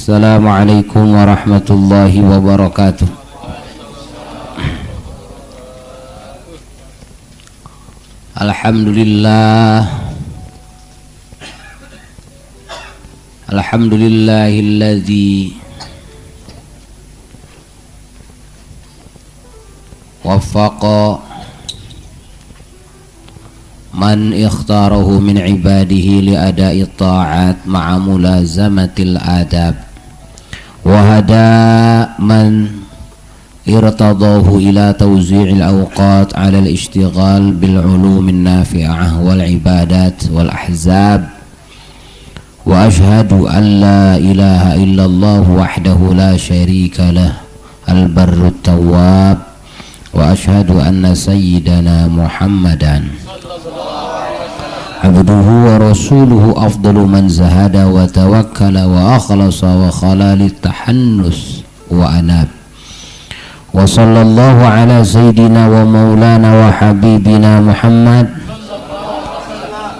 Assalamualaikum warahmatullahi wabarakatuh. Alhamdulillah, alhamdulillahilladzi waffaqa man ikhtarahu min ibadihi li ada'i ta'at ma'a mulazamatil adab wa hada man irtadahu ila tawzi'il awqat 'ala al-ishtighal bil 'ulumin nafi'ah wal ibadat wal ahzab wa ashhadu an la ilaha illallah wahdahu la syarika lah al-barrut tawwab wa ashhadu anna sayyidana Muhammadan abduhu wa rasuluhu afdalu man zahada wa tawakkala wa akhlasa wa khala litahannus wa anab wa sallallahu ala sayyidina wa maulana wa habibina Muhammad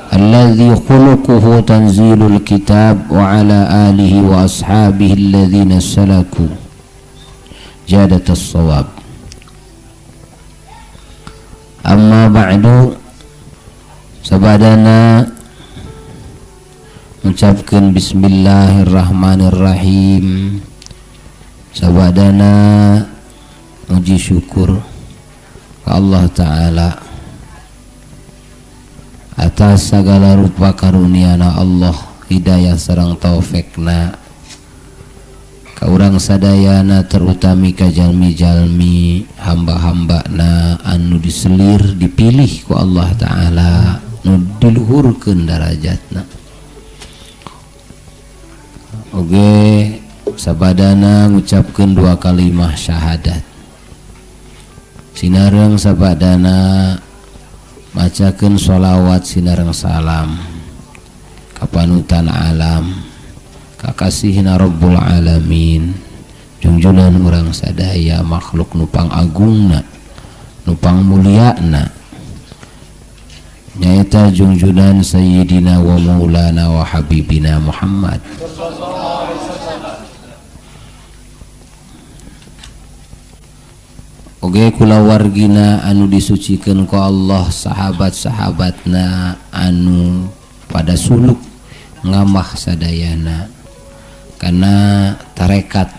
alladhi khuluquhu tanzilul kitab wa ala alihi wa ashabihi alladhina salaku jadatas sawab. Amma ba'du. Sabadana mengucapkan bismillahirrahmanirrahim. Sabadana muji syukur ke Allah Ta'ala atas segala rupa karuniana Allah, hidayah sareng taufikna ka urang sadayana, terutami ka jalmi-jalmi hamba-hambana anu diselir dipilih ku Allah Ta'ala nu diluhurkeun darajatna. Oge sabadana ngucapkeun dua kalimah syahadat sinareng sabadana macakeun sholawat sinareng salam ka panutan alam kakasihna Rabbul Alamin, jungjunan urang sadaya makhluk nupang agungna nupang mulyana nyaeta jungjunan sayyidina wa maulana wa habibina Muhammad. Oge kulawargina anu disucikeun ku Allah, sahabat-sahabatna anu pada suluk ngamah sadayana karena tarekat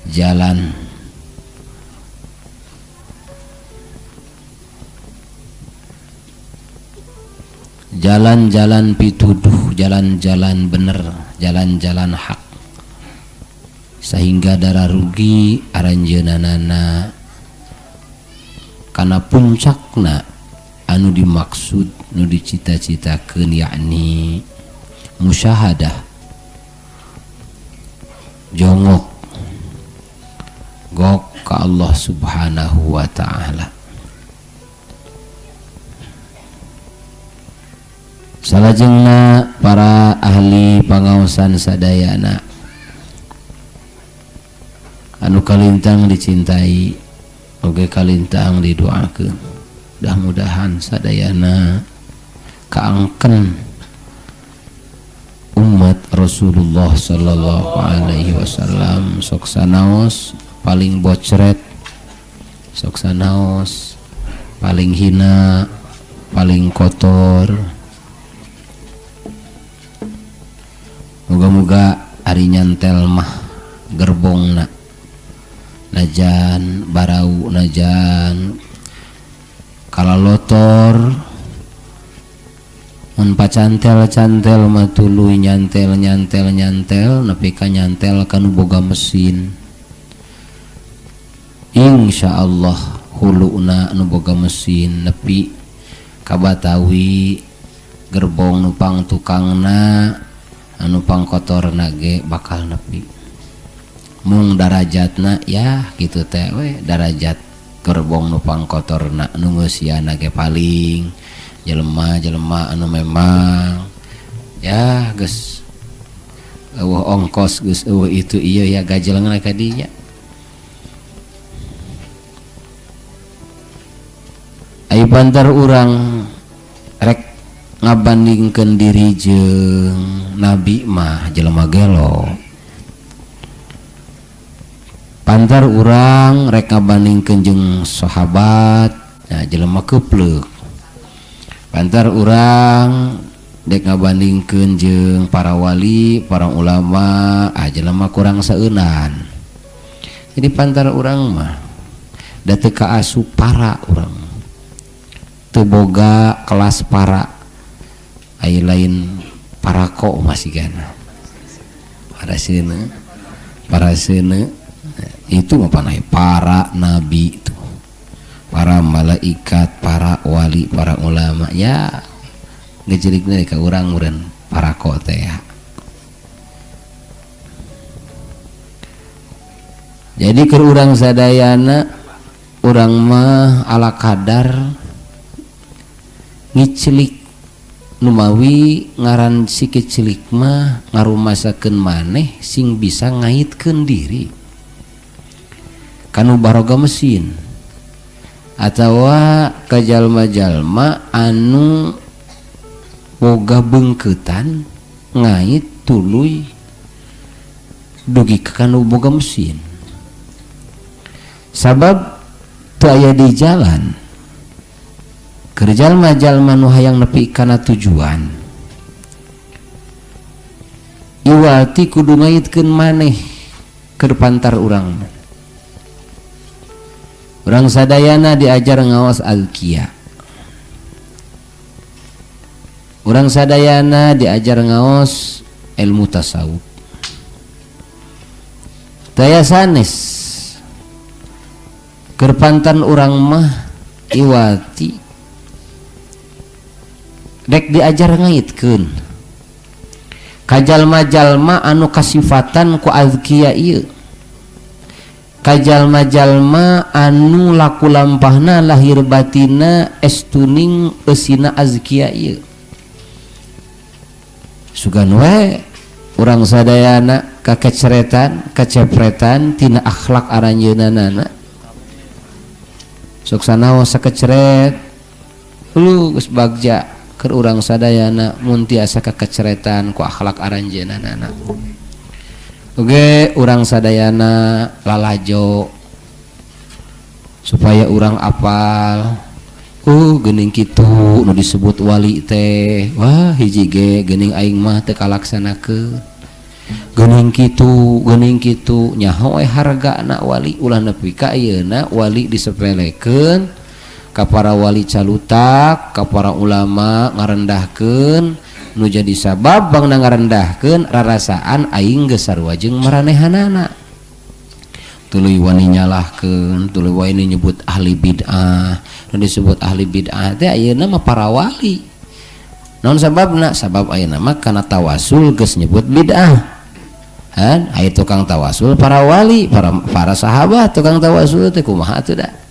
jalan jalan-jalan pituduh, jalan-jalan bener, jalan-jalan hak, sehingga darah rugi aranjeunanana kana puncakna anu dimaksud nu dicita-citakeun, yakni musyahadah, jongok gok ka Allah Subhanahu wa Ta'ala. Salajengna para ahli pangaosan sadayana anu kalintang dicintai oge kalintang didoakeun, mudah-mudahan sadayana kaangken umat Rasulullah sallallahu alaihi wasallam. Sok sanaos paling bocret, sok sanaos paling hina, paling kotor. Moga-moga ari nyantel mah gerbongna najan barau najan kalalotor mun pacantel-cantel mah tuluy nyantel nyantel nyantel nepi ka nyantel kanu boga mesin. Insyaallah huluna nu boga mesin nepi ka Batawi gerbong nupang tukangna anu pangkotorna ge bakal nepi. Mung darajatna ya kitu teh we, darajat gerbong nu pangkotorna nu ngeusiana ge paling jelema-jelema anu memang ya geus eueuh ongkos geus eueuh itu ieu ya gajelengna ka dinya. Ai bantar urang rek ngabandingkeun diri jeung nabi mah jelema gelo. Pantar urang rek ngabandingkeun jeung sahabat, nah jelema keuplek. Pantar urang dek ngabandingkeun jeung para wali, para ulama, ah jelema kurang saeunan. Jadi pantar urang mah da teu kaasup para urang. Teu boga kelas para. Aya lain parako masih gana. Para seuneu, para seuneu itu mah panah para nabi itu, para malaikat, para wali, para ulama ya ngejelikna ka urang meureun parako teh ya. Jadi keur urang sadayana urang mah ala kadar ngicilik numawi ngaran si kicilik mah ngarumasakeun maneh sing bisa ngaitkeun diri kanu baroga mesin atawa ka jalma-jalma anu boga beungkeutan ngait tuluy dugi ka kanu boga mesin sabab teu aya di jalan keur jalma-jalma nu hayang nepi kana tujuan iwati kudu ngaitkeun maneh keur pantar urang. Urang sadayana diajar ngaos azkiya. Urang sadayana diajar ngaos ilmu tasawuf. Daya sanes keur pantan urang mah iwati dek diajar ngaitkeun ka jalma-jalma anu kasifatan ku azkiya ieu. Kajalma-jalma anu laku lampahna lahir batina estuning eusina azkiya ieu. Sugan we urang sadayana kakeceretan kacepretan tina akhlak aranjeunana. Sok sanaos sakeceret lu geus bagja keur urang sadayana mun tiasa kakeceretan ku akhlak aranjeunana. Oke, urang sadayana lalajo supaya urang apal. Geuning kitu nu disebut wali teh. Wah, hiji ge geuning aing mah teu kalaksanakeun. Geuning kitu nyaho we hargana wali ulah nepi ka ayeuna wali disepelekeun ka para wali calutak, ka para ulama ngarendahkeun. Nu jadi sabab bangna ngarendahkeun rarasaan aing geus sarua jeung maranehanana. Tuluy wani nyalahkeun, tuluy wani nyebut ahli bid'ah. Nu disebut ahli bid'ah teh ayeuna mah para wali. Naon sababna? Sabab ayeuna mah kana tawasul geus nyebut bid'ah. Han, aya tukang tawasul para wali, para sahabat tukang tawasul teh kumaha atuh da?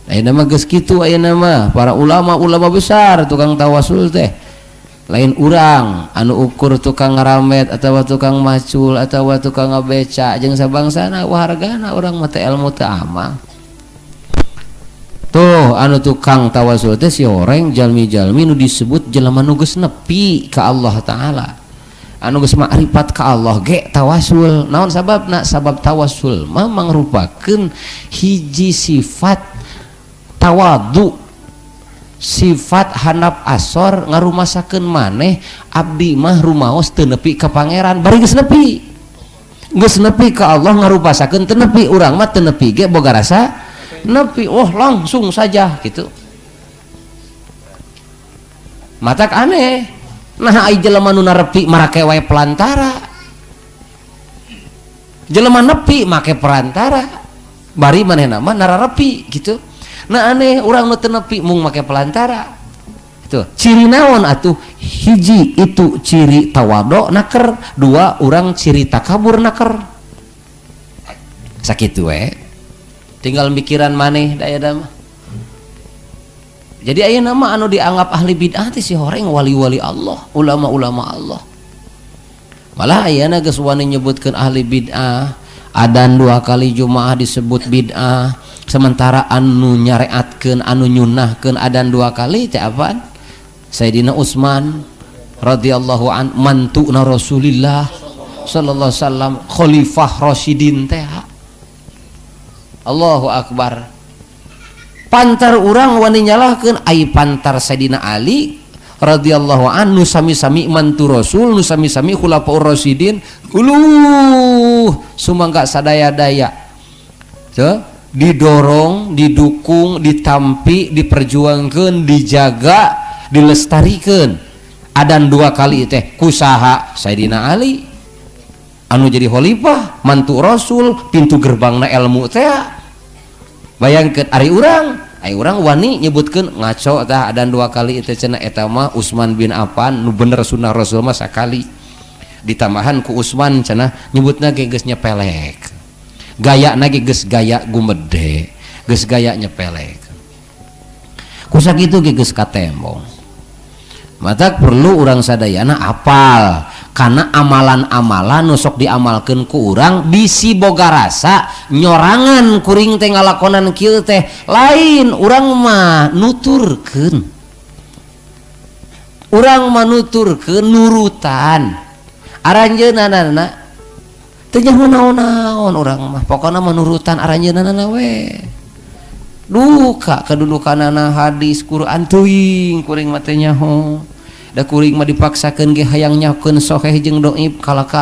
Ayeuna mah geus kitu ayeuna mah para ulama-ulama besar tukang tawasul teh. Lain urang anu ukur tukang ngaramet atawa tukang macul atawa tukang ngabeca jeung sabangsana wah hargana urang mah teh ilmu teu amal. Tuh anu tukang tawasul teh si horeng jalmi-jalmi nu disebut jelema nu geus nepi ka Allah Taala. Anu geus makrifat ka Allah ge tawasul. Naon sababna? Sabab tawasul mah mangrupakeun hiji sifat tawadu, sifat handap asor ngarumasakeun maneh abdi mah rumaos teu nepi ka pangeran bari geus nepi ka Allah ngarupasakeun teu nepi urang mah teu nepi ge boga rasa nepi. Oh langsung saja gitu matak aneh. Nah ai jelema nu narepi marake wae pelantara, jelema nepi make perantara bari manehna mah nararepi gitu. Nah aneh urang nu teu nepi mung make pelantara. Itu ciri naon atuh? Hiji itu ciri tawadu naker, dua urang ciri takabur naker. Sakitu we. Tinggal mikiran maneh da aya mah. Jadi ayeuna mah anu dianggap ahli bid'ah teh si horeng wali-wali Allah, ulama-ulama Allah. Malah ayeuna geus wani nyebutkeun ahli bid'ah, adan dua kali Jumaah disebut bid'ah. Sementara anu nyareatkeun anu nyunahkeun adan dua kali teh apaan? Sayyidina Utsman radhiyallahu an mantuna Rasulillah sallallahu alaihi wasallam khalifah rasyidin teh. Allahu akbar. Pantar urang wani nyalahkeun ai pantar Sayyidina Ali radhiyallahu anhu sami-sami mantu Rasul, nu sami-sami khulafaur rasyidin, uluh sumangga sadaya-daya. Tuh, didorong, didukung, ditampi, diperjuangkeun, dijaga, dilestarikan. Adan dua kali teh kusaha Sayyidina Ali anu jadi khalifah, mantu Rasul, pintu gerbangna ilmu teh. Bayangkeun ari urang wani nyebutkeun ngaco tah adan dua kali teh cenah eta mah Utsman bin Affan nu bener sunnah Rasul mah sakali. Ditambahan ku Utsman cenah nyebutna ge geus nyepelek. Gayana ge geus gaya gumede, geus gaya nyepelek. Ku sakitu ge geus katembong. Mata perlu urang sadayana apal karena amalan-amalan nu sok diamalkeun ku urang bisi boga rasa nyorangan kuring teh ngalakonan kieu teh lain urang mah nuturkeun, urang mah nuturkeun nurutan aranjeunana teu nyaho naon-naon urang mah pokona mah nurutan aranjeunana we duka kedudukanana hadis Quran teuing kuring mah teu nyaho. Da kuring mah dipaksakeun ge hayang nyahokeun soheh jeung dhaif kalaka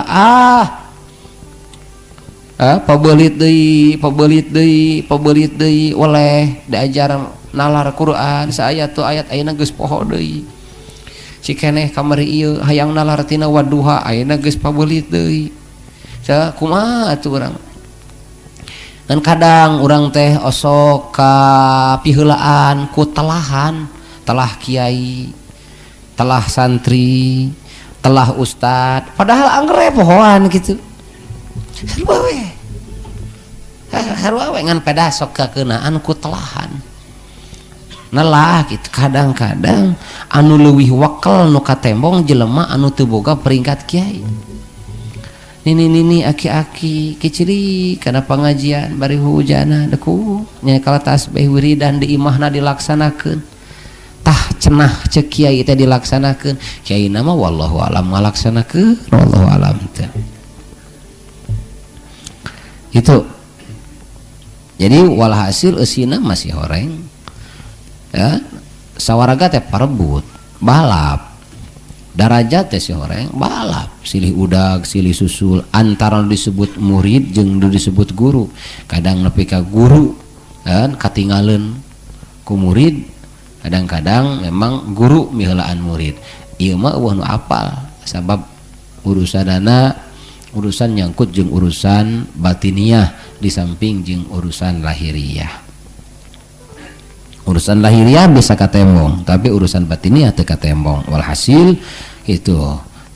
pabeulit deui pabeulit deui pabeulit deui oleh diajar nalar Quran saayat tu ayat ayeuna geus poho deui si keneh kamari ieu hayang nalar tina waduha ayeuna geus pabeulit deui sa kumaha atuh urang. Dan kadang urang teh osok ka piheulaan ku telahan, telah kiai, telah santri, telah ustad, padahal anggere pohoan gitu. Sarua we. Sarua we ngan pedah sok kakeunaan ku telahan. Nelah gitu kadang-kadang anu leuwih wakel nu katembong jelema anu teu boga peringkat kiai. Nini-nini aki-aki kiciri kana pengajian bari hujana deku nya kala tasbih wiridan di imahna dilaksanakeun tah cenah ceuk kiai teh dilaksanakeun kiai nama wallahu alam ngalaksanakeun wallahu alam teh itu. Jadi walhasil eusina masih horeng ya sawaraga teh parebut balap darajat teh si horeng balap silih udag silih susul antara disebut murid jeung nu disebut guru kadang nepi ka guru kan katingaleun ku murid kadang-kadang memang guru miheulaan murid ieu mah eueuh nu apal sabab urusanana urusan nyangkut jeung urusan batiniah di samping jeung urusan lahiriah. Urusan lahiriah bisa katembong tapi urusan batiniah teu katembong walhasil itu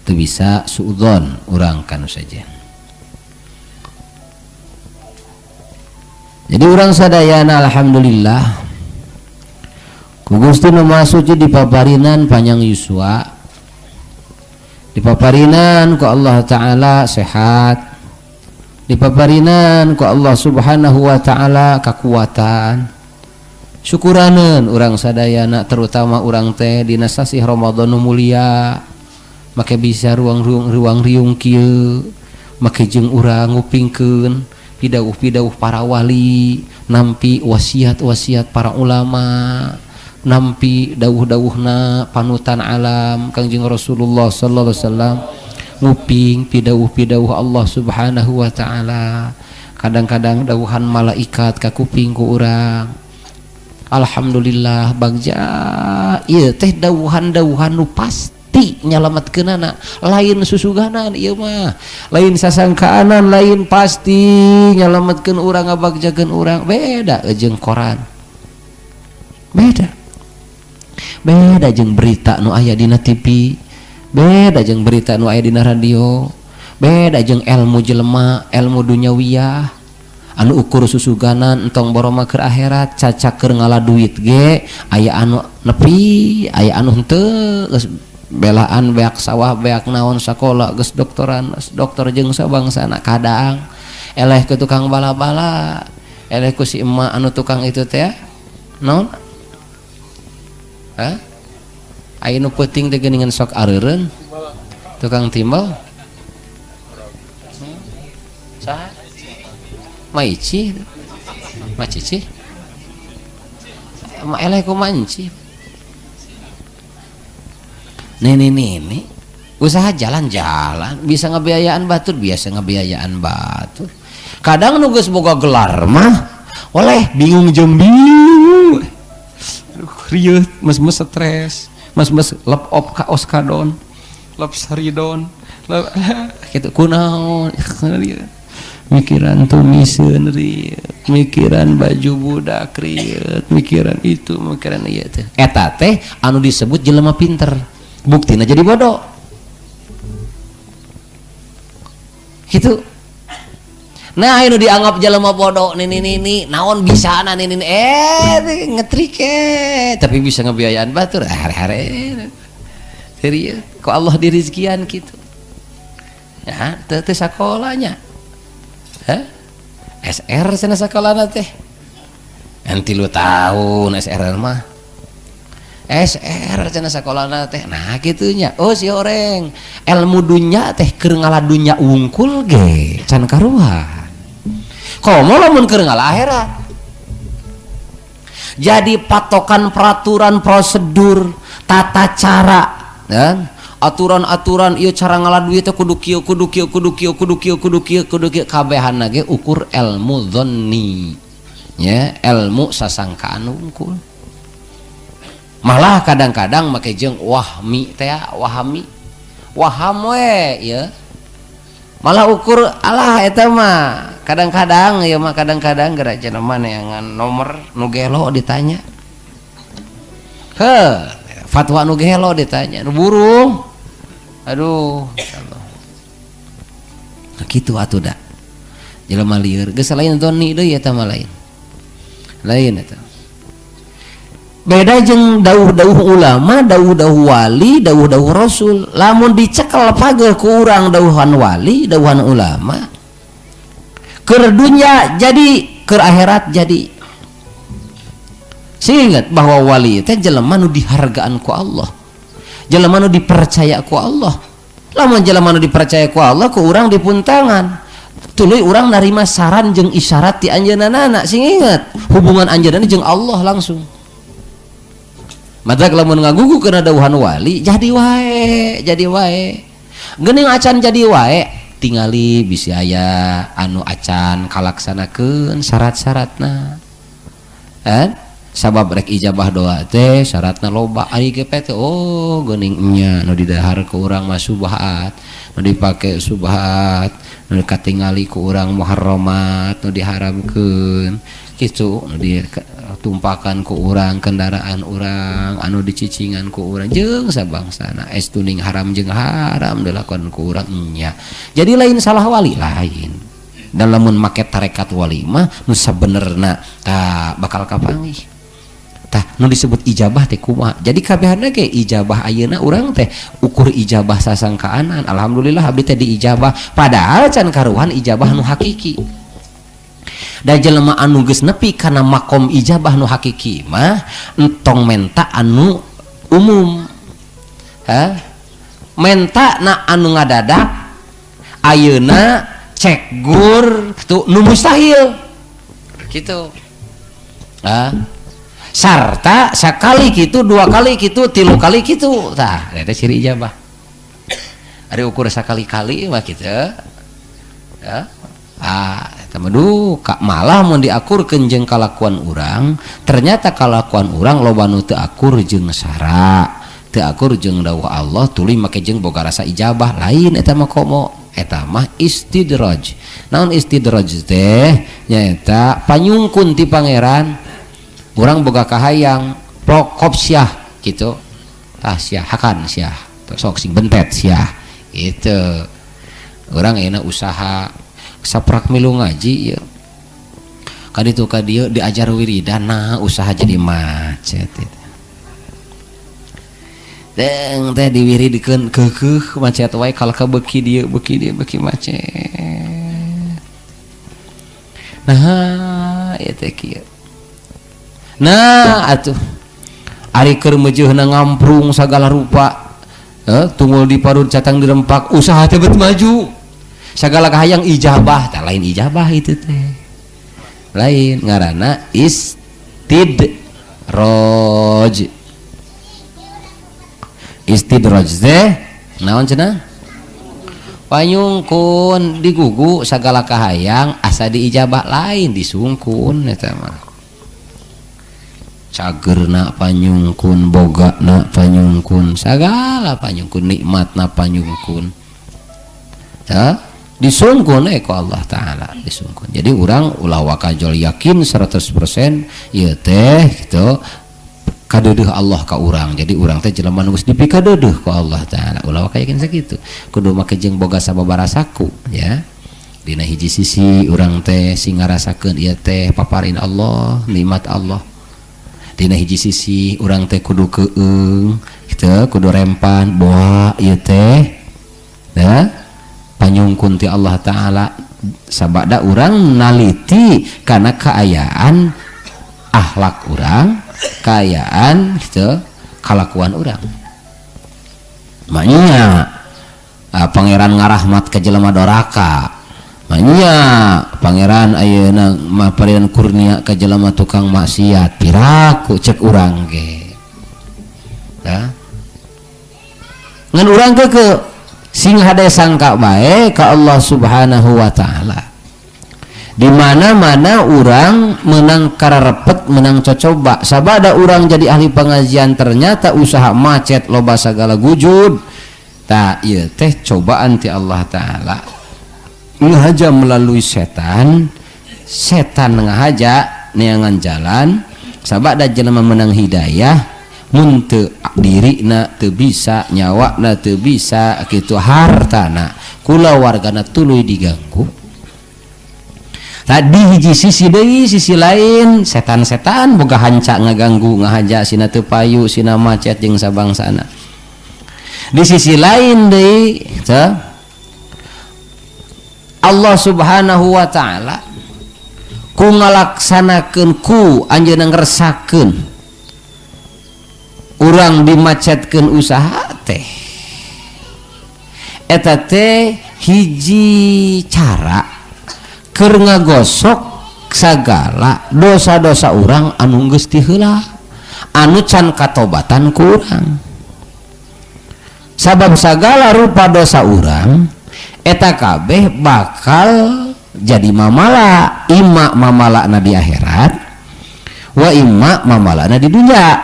teu bisa suudzon urang kanu saja. Jadi urang sadayana alhamdulillah ku Gusti nu Maha Suci dipaparinan panjang yuswa, dipaparinan ku Allah Ta'ala sehat, dipaparinan ku Allah Subhanahu wa Ta'ala kakuatan. Syukuraneun urang sadayana terutama urang teh dina sasih Ramadan nu mulia make bisa ruang riung kieu make jeung urang ngupingkeun pidauh-pidauh para wali nampi wasiat-wasiat para ulama nampi dawuh-dawuhna panutan alam Kangjeng Rasulullah sallallahu alaihi wasallam nguping pidauh-pidauh Allah Subhanahu wa taala kadang-kadang dawuhan malaikat ka kuping ku urang. Alhamdulillah bagja ieu teh dawuhan-dawuhan nu pasti nyalametkeunana lain susuganan ieu mah lain sasangkaanan lain pasti nyalametkeun urang ngabagjakeun urang beda jeung koran beda beda jeung berita nu aya dina TV beda jeung berita nu aya dina radio beda jeung ilmu jelema ilmu dunyawiyah anu ukur susuganan entong boroma keur akhirat cacak keur ngala duit ge aya anu nepi aya anu henteu geus belaan beak sawah beak naon sakola geus doktoran dokter jeung sabangsana kadang eleh ke tukang bala-bala eleh ku si emak anu tukang itu teh naon hah aya nu peuting teh geuningan sok areureun tukang timbel Maici macici ma eleh ku manci nini-nini usaha jalan-jalan bisa ngebiayaan batur, biasa ngebiayaan batur. Kadang nu geus boga gelar mah oleh bingung jeung bingung. Aduh, rieut, mes-mes stres, mes-mes lep op ka oskadon, lep saridon, lep kitu kunaon mikiran tumiseun rieut, mikiran baju budak rieut, mikiran itu, mikiran ieu teh. Eta teh anu disebut jelema pinter. Buktina jadi bodoh. Gitu. Nah, anu dianggap jelema bodoh nini-nini, naon bisana nini-nini, ngetrike, tapi bisa ngebiayaan batur, hare-hare. Serius, kok Allah dirizkian gitu. Ya, teu teu sakolanya. Hah? SR cenah sakolana teh. Nanti lu tahun SR mah. SR cenah sakolana teh. Nah, kitunya. Oh, si oreng. Ilmu dunya teh keur ngalah dunya wungkul ge can karuhan. Komo lamun keur ngalah akhirat. Jadi patokan peraturan prosedur tata cara dan aturan-aturan ieu cara ngalah duit teh kudu kieu kudu kieu kudu kieu kudu kieu kudu kieu kudu kieu kabehana ge ukur ilmu dzanni nya, ilmu sasangkaan wungkul. Malah kadang-kadang make jeung wahmi teh, wahami waham we ieu malah ukur alah eta mah. Kadang-kadang ieu mah kadang-kadang geura cenah mah neangan nomor nu gelo ditanya. Heuh, fatwa nu gelo ditanya, nu burung. Aduh, insyaallah. Nah, kitu atuh da. Jelema lieur geus lain dzanni deui eta mah lain. Lain eta. Beda jeung dauh-dauh ulama, dauh-dauh wali, dauh-dauh rasul. Lamun dicekel pageuh ku urang dauhan wali, dauhan ulama, keur dunya jadi, keur akhirat jadi. Sing ingat bahwa wali teh jelema nu dihargaan ku Allah, jelema nu dipercaya ku Allah. Lamun jelema nu dipercaya ku Allah, ku urang dipuntangan. Tuluy urang narima saran jeung isyarat ti anjeunna. Sing ingat hubungan anjeunna jeung Allah langsung. Matak lamun ngagugu kana dauhan wali jadi wae, jadi wae. Geuning acan jadi wae, tingali bisi aya anu acan kalaksanakeun syarat-syaratna. Sabab rek ijabah doa teh syaratna loba. Ari ge teh oh geuning nya nu didahar ku urang mah subhat, nu dipake subhat, nu katingali ku urang muharramat, nu diharamkeun kitu, nu ditumpakan ku urang kendaraan urang, anu dicicingan ku urang jeung sabangsana es tuning haram jeung haram dilakukan ku urang nya. Jadi lain salah wali lain. Dan lamun make tarekat wali mah nu sabenerna tah bakal kapanggih. Tah nu disebut ijabah teh kumaha? Jadi kabehana ge ijabah ayeuna urang teh ukur ijabah sasangkaanan. Alhamdulillah abdi teh diijabah, padahal can karuhan ijabah nu hakiki. Da jelema anu geus nepi kana makom ijabah nu hakiki mah entong menta anu umum. Hah? Menta na anu ngadadak ayeuna cek gur kitu nu mustahil. Kitu. Hah? Sarta sakali kitu, dua kali kitu, tilu kali kitu. Tah, eta ciri ijabah. Ari ukur sakali-kali mah kitu. Ya. Ah, eta mah duka. Malah mun diakurkeun jeung kalakuan urang, ternyata kalakuan urang loba nu teu akur jeung sara, teu akur jeung dawuh Allah, tuluy make jeung boga rasa ijabah. Lain eta mah komo, eta mah istidraj. Naon istidraj teh? Nyaeta panyungkun ti pangeran. Urang boga kahayang prokop syah gitu, tah syah hakan syah sok sing bentet syah gitu. Urang enak usaha saprak milu ngaji ya kaditu ka dieu diajar wiridan, nah usaha jadi macet gitu. Deng teh diwiridkeun keukeuh macet wae kalau ka beuki dieu beuki dieu beuki macet. Nah ieu teh kieu. Nah atuh ari keur meujeuna ngamprung sagala rupa, tungul di parut catang dirempak, usaha teh bet maju sagala kahayang ijabah, tah lain ijabah itu teh. Lain ngaranna istidraj. Istidraj teh naon cenah? Panyungkun digugu sagala kahayang asa diijabah lain disungkun eta mah. Cagerna panyungkun, bogana panyungkun, sagala panyungkun, nikmatna panyungkun. Ya, disungkun ku Allah Ta'ala, disungkun. Jadi urang ulah wakajol yakin 100% ieu teh gitu kadeudeuh Allah ka urang. Jadi urang teh jelema nu geus dipikadeudeuh ku Allah Ta'ala. Ulah waka yakin sakitu. Kudu make jeung boga sababarasaku ya. Dina hiji sisi urang teh sing ngarasakeun ieu teh paparin Allah, nikmat Allah. Dina hiji sisi urang teh kudu keung kitu, kudu rempan boa ieu teh ya panyungkun ti Allah Ta'ala. Sabada urang naliti kana kaayaan akhlak urang, kaayaan gitu kalakuan urang. Makanya pangeran ngarahmat ka jelema doraka, makanya pangeran ayeuna maparian kurnia ka jelema tukang maksiat, piraku cek urang ge. Nah, ngan urang ke sing hade sangka bae ka Allah Subhanahu wa Ta'ala. Di mana-mana urang menang kararepet, menang cocoba. Sabada urang jadi ahli pengajian ternyata usaha macet loba sagala gujud. Ta ieu teh cobaan ti Allah Ta'ala. Ngahaja melalui setan, setan ngahaja neangan jalan. Sabada jelema menang hidayah, mun teu dirina teu bisa, nyawana teu bisa, kitu hartana, kulawargana tuluy diganggu. Tadi hiji sisi deui, sisi lain setan-setan boga hanca ngaganggu, ngahaja sina teu payu, sina macet jeung sabangsana. Di sisi lain deui Allah Subhanahu wa Ta'ala ku ngalaksanakeun ku anjeunna ngresakeun urang dimacetkeun usaha teh. Eta teh hiji cara keur ngagosok sagala dosa-dosa urang anu geus ti heula, anu can katobatan ku urang. Sabab sagala rupa dosa urang eta kabeh bakal jadi mamala, imma mamalana di akhirat wa imma mamalana di dunia.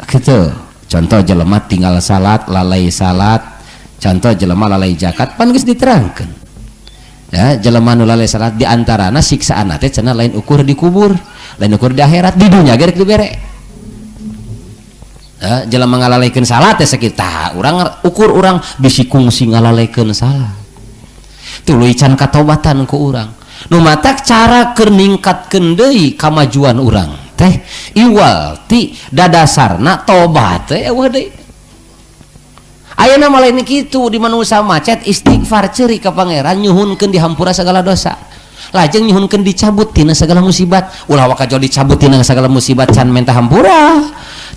Gitu. Contoh jelema tinggal salat, lalai salat, contoh jelema lalai zakat, pan geus diterangkeun. Ya, jelema nu lalai salat di antarana siksaan teh cenah lain ukur di kubur, lain ukur di akhirat, di dunya ge rek dibere. Ya, jelema ngalalaikeun salat teh sakitu, urang ukur urang bisi kungsi ngalalaikeun salat. Tuluy can katobatan ku urang. Nu matak cara keur ningkatkeun deui kamajuan urang teh iwal ti dadasarna tobat teh eueuh deui. Ayeuna mah lain kitu, di manusia macet istighfar ceuri ka pangeran nyuhunkeun dihampura segala dosa. Lajeng nyuhunkeun dicabut tina segala musibat. Ulah waka jol dicabut tina segala musibat can menta hampura.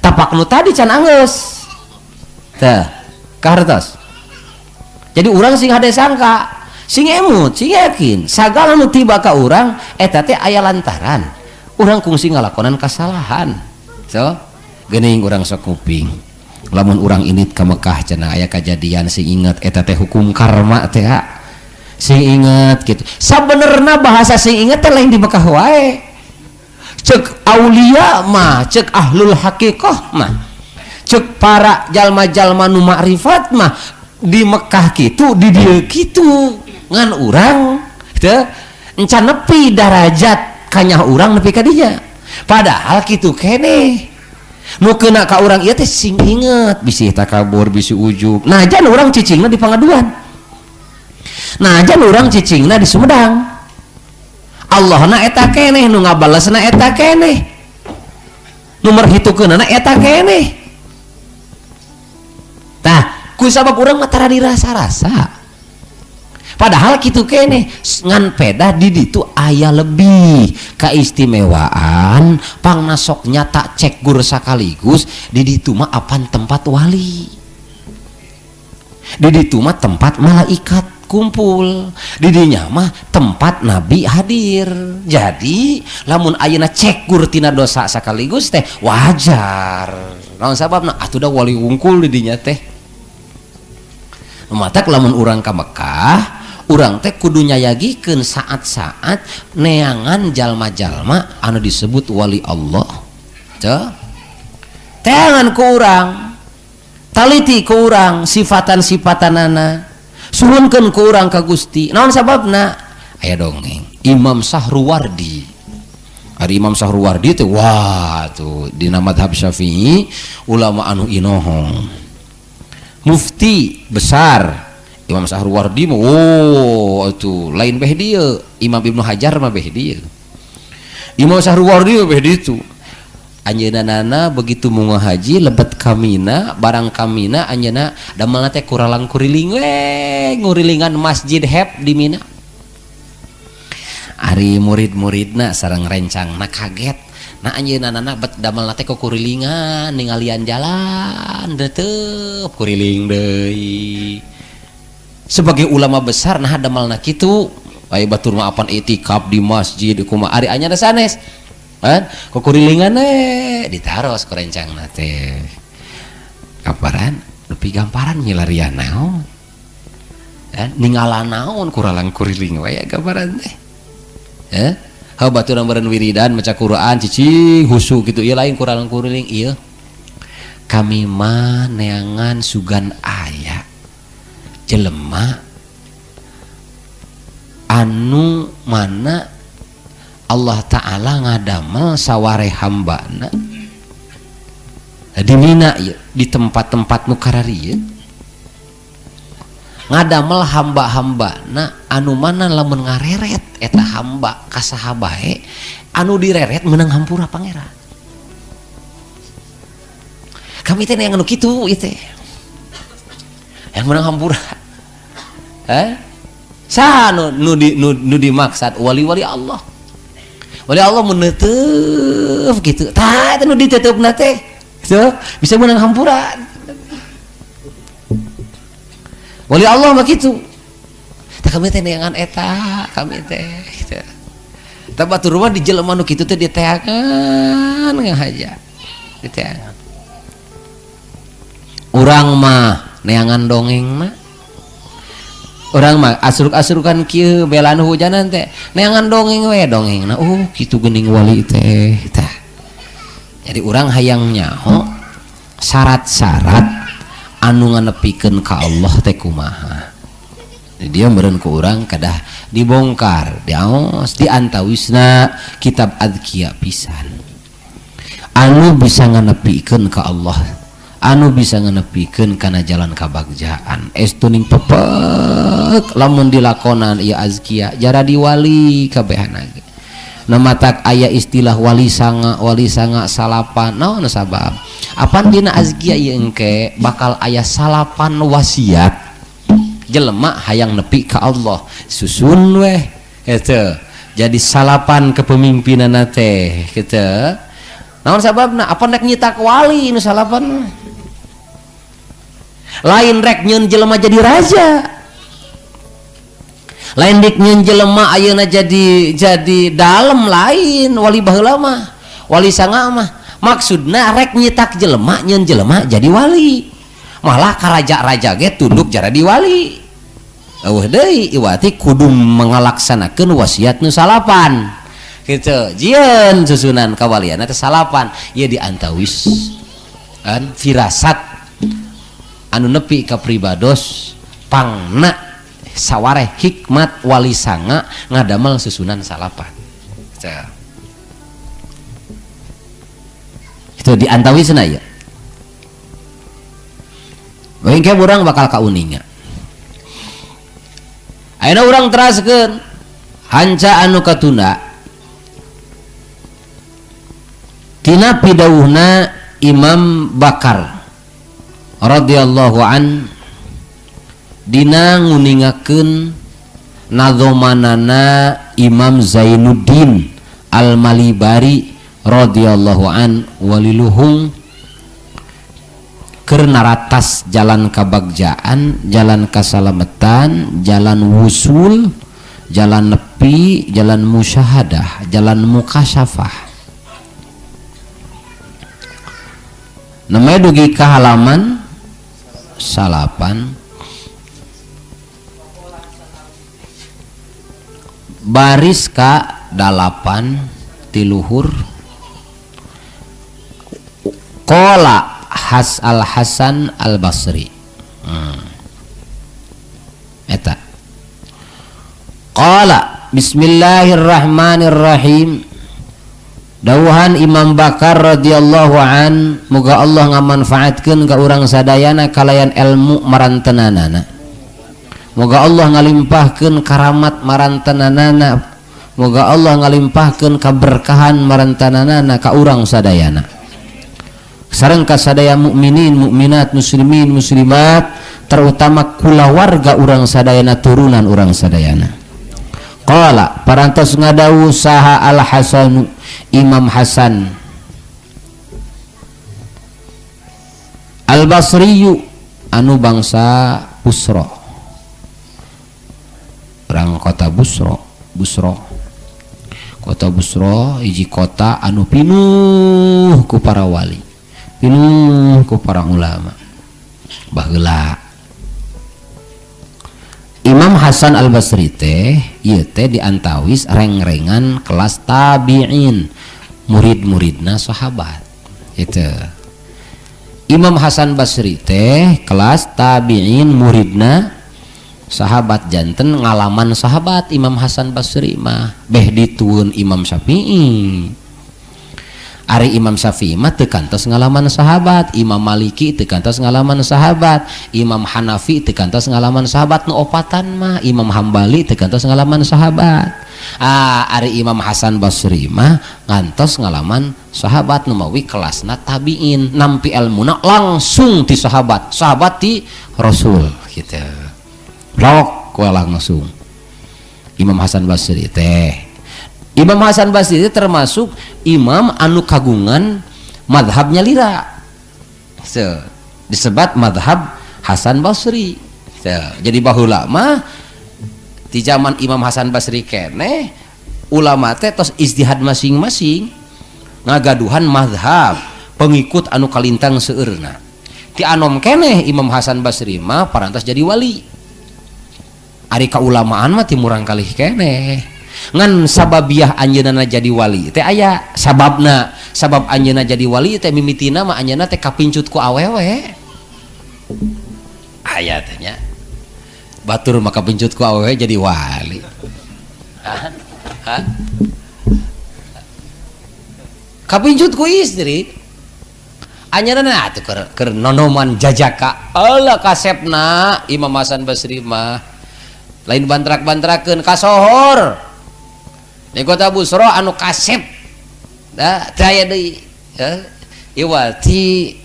Tapak nu tadi can anggeus. Tah, kahartos. Jadi urang sing hade sangka, sing emut, sing yakin sagala nu tiba ka urang eta teh aya lantaran urang kungsi ngalakonan kasalahan. So, geuning urang sok kuping. Lamun urang init ka Mekah cenah aya kajadian sing inget eta teh hukum karma teh ha. Sing inget gitu. Sabenerna bahasa sing inget teh lain di Mekah wae. Cek aulia mah, cek ahlul hakikah mah, cek para jalma-jalma nu makrifat mah di Mekah kitu, di dieu kitu. Ngan urang teu encan nepi darajat kanyah urang nepi ka dinya. Padahal kitu keneh. Nu kena ka urang ieu teh sing inget, bisi takabur, bisi ujub. Nah, jan urang cicingna di Pangaduan. Nah, jan urang cicingna di Sumedang. Allahna eta keneh, nu ngabalesna eta keneh. Nu merhitukeunana eta keneh. Tah, ku sabab urang mah tara dirasa-rasa. Padahal kitu keneh ngan pedah di ditu aya lebih keistimewaan pangna sok nyata cek gur sakaligus di ditu mah apan tempat wali, di ditu mah tempat malaikat. kumpul di dinya mah tempat nabi hadir. Jadi lamun ayeuna cekur tina dosa sekaligus teh wajar. Naon sababna? Atuh da wali wungkul di dinya teh. Matak lamun urang ka Mekah, urang teh kudu nyayagikeun saat-saat neangan jalma-jalma anu disebut wali Allah. Teu teangan ku urang, taliti ku urang sifatan-sifatanana, suhunkeun ku urang ka Gusti. Naon sababna? Aya dongeng Imam Sahruwardi. Ari Imam Sahruwardi teh wah tuh dina madhab Syafi'i ulama anu inohong, mufti besar Imam Sahruwardi mah. Oh tuh lain beh dieu, Imam Ibnu Hajar mah beh dieu, Imam Sahruwardi mah beh ditu. Anjeunna begitu munggah haji lebet kamina, barang kamina anjeunna damelna teh kuralang kuriling we ngurilingan masjid Hep di Mina. Ari murid-muridna sareng rencangna kaget. Nah anjeunna bet damelna teh kurilingan ningalian jalan tetep kuriling deui. Sebagai ulama besar nah damelna kitu, aya batur mah apan itikaf di masjid kumaha ari anjeunna sanes. Kan kukurilingan we ditaros ku rencangna teh. Kaparan nepi gamparan nyilarian naon. Kan ninggalan naon kuralang kuriling we gambaran teh. Heuh baturan meureun wiridan maca Quran cicing husu kitu ieu lain kuralang kuriling ieu. Kami mah neangan sugan aya jelema anu mana Allah Ta'ala ngadamel saware hambana di Mina ieu, di tempat-tempat nu kararieu ngadamel hamba-hambana anu mana lamun ngareret eta hamba ka saha bae anu direret meunang hampura Pangeran. Kami teh yang anu kitu ieu teh yang meunang hampura. Saha nu dimaksad wali-wali Allah. Wali Allah menutup gitu. Tah eta nu ditutup teh. So, bisa meunang hampura. Wali Allah mah kitu. Tah kami teh neangan eta, kami teh gitu. Tah batur mah di jelema nu kitu teh diteangan ngahaja. Diteangan. Urang mah neangan dongeng mah. Urang mah asruk-asrukan kieu belan hujanan teh neangan dongeng we dongengna. Oh kitu geuning wali teh. Tah. Jadi urang hayang nyaho syarat-syarat anu nganepikeun ka Allah teh kumaha. Jadi dia meureun ku urang kedah dibongkar, diaos, diantawisna kitab Adzkiya pisan. Anu bisa nganepikeun ka Allah, anu bisa nganepikeun kana jalan kabagjaan. Estuning pepek lamun dilakonan ieu Azkiya jara diwali kabehana ge. Namatak aya istilah wali sanga salapan. Naon sabab? Apan dina Azkiya ieu engke bakal aya salapan wasiat jelema hayang nepi ka Allah. Susun weh kitu. Jadi salapan kepemimpinan teh kitu. Naon sababna? Apan rek nyitak wali nu salapan mah. Lain rek nyeun jelema jadi raja. Lain dik nyeun jelema ayeuna jadi dalem lain wali baheula mah. Wali sanga mah maksudna rek nyitak jelema nyeun jelema jadi wali. Malah karaja-raja ge tunduk jara di wali. Eueuh deui iwati kudu mengalaksanakeun wasiat nu salapan. Kitu jieun susunan kawalianna teh salapan. Ieu diantawis kan firasat anu nepi ka pribados pangna sawareh hikmat wali sanga ngadamel susunan salapan. Itu diantawisna ieu. Engke urang bakal kauninga. Ayeuna urang teraskeun hanca anu katunda tina pidawuhna Imam Bakar radhiyallahu an dina nguningakeun nadzomanana Imam Zainuddin Al-Malibari radhiyallahu an waliluhung Keur naratas jalan kabagjaan, jalan kasalametan, jalan wusul, jalan nepi, jalan musyahadah, jalan mukasyafah. Namanya dugi ka halaman 9 baris ka 8 tiluhur. Qala Has Al Hasan Al Basri. Eta. Qala bismillahirrahmanirrahim. Dawuhan Imam Bakar radhiyallahu an, muga Allah ngamanfaatkeun ka urang sadayana kalayan ilmu marantenanana. Muga Allah ngalimpahkeun karamat marantenanana. Muga Allah ngalimpahkeun kaberkahan marantenanana ka urang sadayana. Sareng ka sadaya mukminin, mukminat, muslimin, muslimat, terutama kulawarga urang sadayana, turunan urang sadayana. Qala parantos ngadawu saha Al Hasanu Imam Hasan Al Basriyu anu bangsa Busra, urang kota Busra. Busra, kota Busra hiji kota anu pinuh ku para wali, pinuh ku para ulama. Baheula Imam Hasan Al Basri teh ieu teh diantawis reng-rengan kelas tabi'in, murid-muridna sahabat. Itu Imam Hasan Basri teh kelas tabi'in, muridna sahabat, janten ngalaman sahabat Imam Hasan Basri mah beh ditueun Imam Syafi'i. Ari Imam Syafi'i mah teu kantos ngalaman sahabat, Imam Maliki teu kantos ngalaman sahabat, Imam Hanafi teu kantos ngalaman sahabat, nu opatan mah Imam Hambali teu kantos ngalaman sahabat. Ari Imam Hasan Basri mah ngantos ngalaman sahabat, nu mawi kelasna tabiin, nampi elmuna langsung ti sahabat, sahabat ti Rasul gitu. Rok we langsung Imam Hasan Basri teh. Imam Hasan Basri itu termasuk imam anu kagungan madhabnya lira. So, disebat madhab Hasan Basri. So, jadi baheula mah di zaman Imam Hasan Basri keneh ulama teh tos ijtihad masing-masing ngagaduhan madhab pengikut anu kalintang seueurna. Ti anom keneh Imam Hasan Basri mah parantos jadi wali. Ari kaulamaan mah ti murang kalih keneh. Ngan sababiah anjeunna jadi wali teh aya sababna. Sabab anjeunna jadi wali teh mimitina mah anjeunna teh kapincut ku awewe. Aya teh nya. Batur mah kapincut ku awewe jadi wali. Hah? Hah? Kapincut ku istri. Anjeunna atuh keur nonoman jajaka. Allah kasepna Imam Hasan Basri mah. Lain bantrak-bantrakeun kasohor. Di kota Busra anu kasep da teu aya deui ya iwati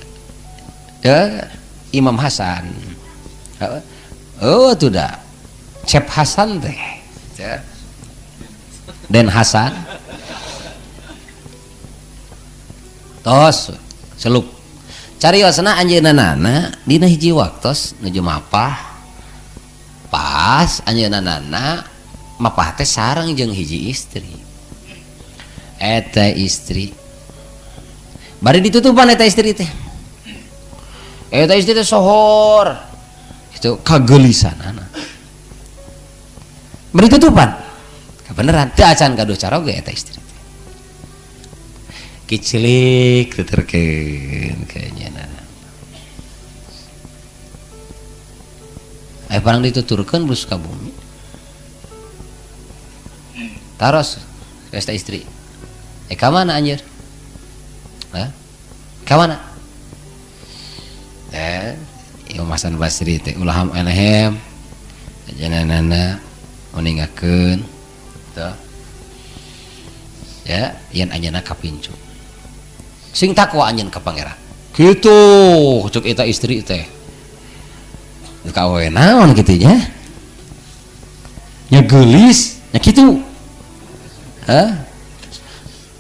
ya Imam Hasan. Oh tuh da Cep Hasan teh ya. Den Hasan tos selup cariosna anjeunna dina hiji waktos nuju mapah pas anjeunna mapah teh sareng jeung hiji istri. Eta istri bari ditutupan eta istri teh. Eta istri teh sohor itu kagelisanana. Bari tutupan. Kabeneran teu acan gaduh caroge eta istri teh. Kicilik tuturkeun ka nyanana. Aya parang dituturkeun blus ka bumi. Taros ka istri. Ka mana anjir? Hah? Ka mana? Imam Hasan Basri teh ulah enehem ajanana uningakeun teu. Ya, yen anjeunna kapincu. Sing takwa anjeun ka pangeran. Kitu cuk eta istri teh. Ka awewe naon kitu nya? Nya geulis, nya kitu. Hah?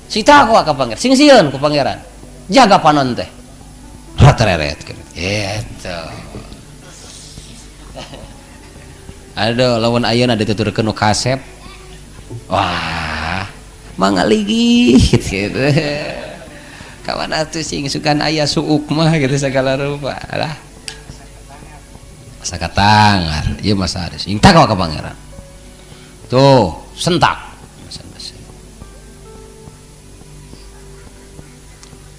Sing takwa ka pangeran, sing sieun ku pangeran. Jaga panon teh. Ratereret gitu. Aduh, lawan ayeuna dituturkeun nu kasep. Wah, mangaligi gitu. Kawan atuh sing sugan aya suuk mah gitu segala rupa lah. Masa katangar, ieu masa ada sing takwa ka pangeran. Tuh, sentak.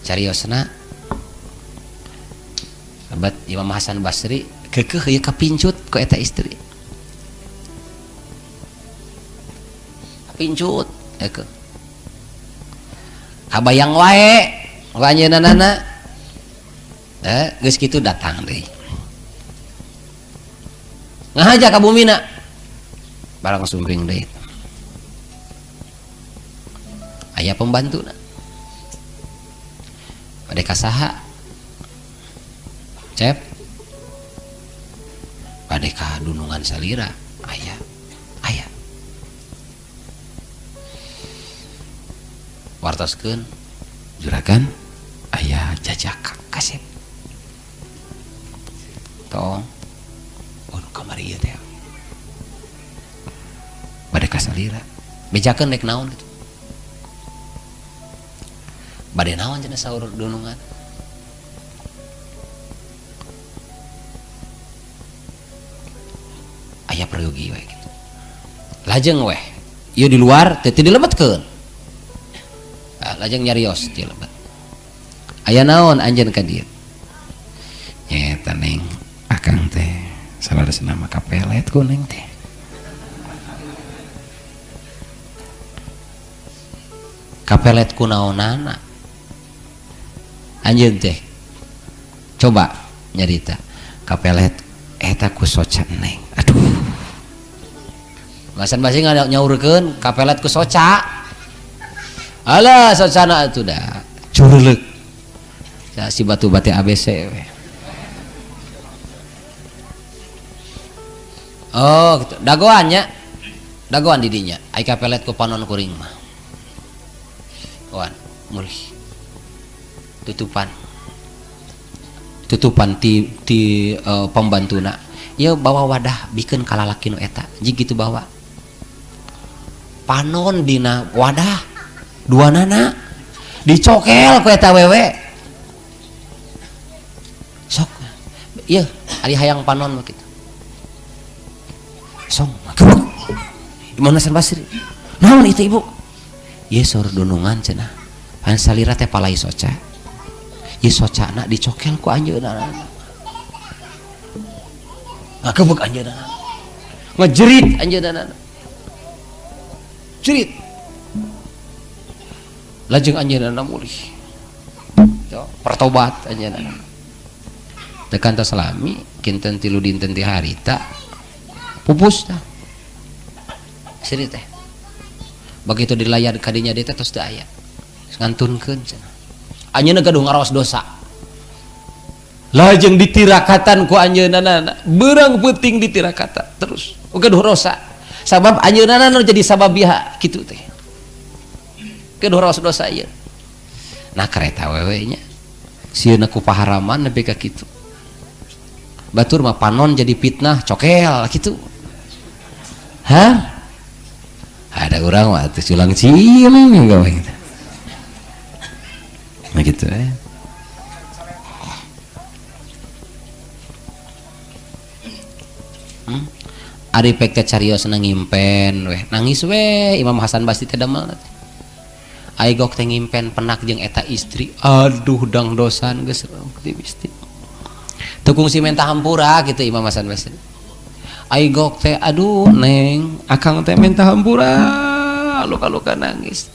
Cariosna sahabat Imam Hasan Basri keukeuh ieu kapincut ku eta istri. Kapincut keukeuh. Kabayang wae wanyeunana. Geus kitu datang deui. Ngahaja ka bumina. Barang sumping deui. Aya pembantuna. Bade ka saha? Cep. Bade ka dunungan salira. Aya. Aya. Wartoskeun juragan aya jajak kasep. Tong. Oh nu kamari ieu teh. Bade ka salira. Bejakeun rek naon kitu. Bade naon cenah saur dunungan. Aya peryogi we kitu. Lajeng weh, ieu di luar teh teu dilebetkeun. Ah, lajeng nyarios teu lebet. Aya naon anjeun ka dieu? Nyeta neng, akang teh saladasna mah kapelet ku neng teh. Kapelet ku naonana? Anjeun teh coba nyarita kapelet eta ku soca neng. Aduh, Hasan Basri nyaurkeun kapelet ku soca. Alah socana atuh da curuleuk si batu bate ABC we. Oh gitu. Dagoan nya, dagoan di dinya ai kapelet ku panon kuring mah. Wan mulih tutupan tutupan ti pembantuna ieu bawa wadah bikeun ka lalaki nu eta jig kitu bawa panon dina wadah duanana dicokel ku eta wewe sok ieu ari hayang panon mah kitu song gebuk Imam Hasan Basri naon itu ibu ieu saur dunungan cenah pan salira teh palai soca ieu socana dicokel ku anjeunna ngagebuk anjeunna ngejerit anjeunna jerit lajeng anjeunna mulih pertobat anjeunna teu kantos salami kinten tilu dinten ti harita pupus tah seri teh begitu dilayar kadinya dia teh tos teu aya ngantunkeun cenah anjeunna gaduh ngaraos dosa lajeng ditirakatan ku anjeunna beurang peuting ditirakatan terus gaduh dosa sabab anjeunna nu jadi sababiha kitu teh gaduh raos dosa ieu. Nah kereta wewe nya sieuna ku paharaman nepi ka kitu batur mah panon jadi fitnah cokel kitu. Hah? Ada urang mah atuh culang ciling gawe gitu. Nah gitu eh. Ari pek teh cariosna ngimpen weh nangis weh Imam Hasan Basri teh damel teh. Aigok teh ngimpen penak jeung eta istri. Aduh dang dosan geus optimistik. Teu kungsi menta hampura kitu Imam Hasan Basri. Aigok teh aduh neng akang teh menta hampura luka-luka nangis.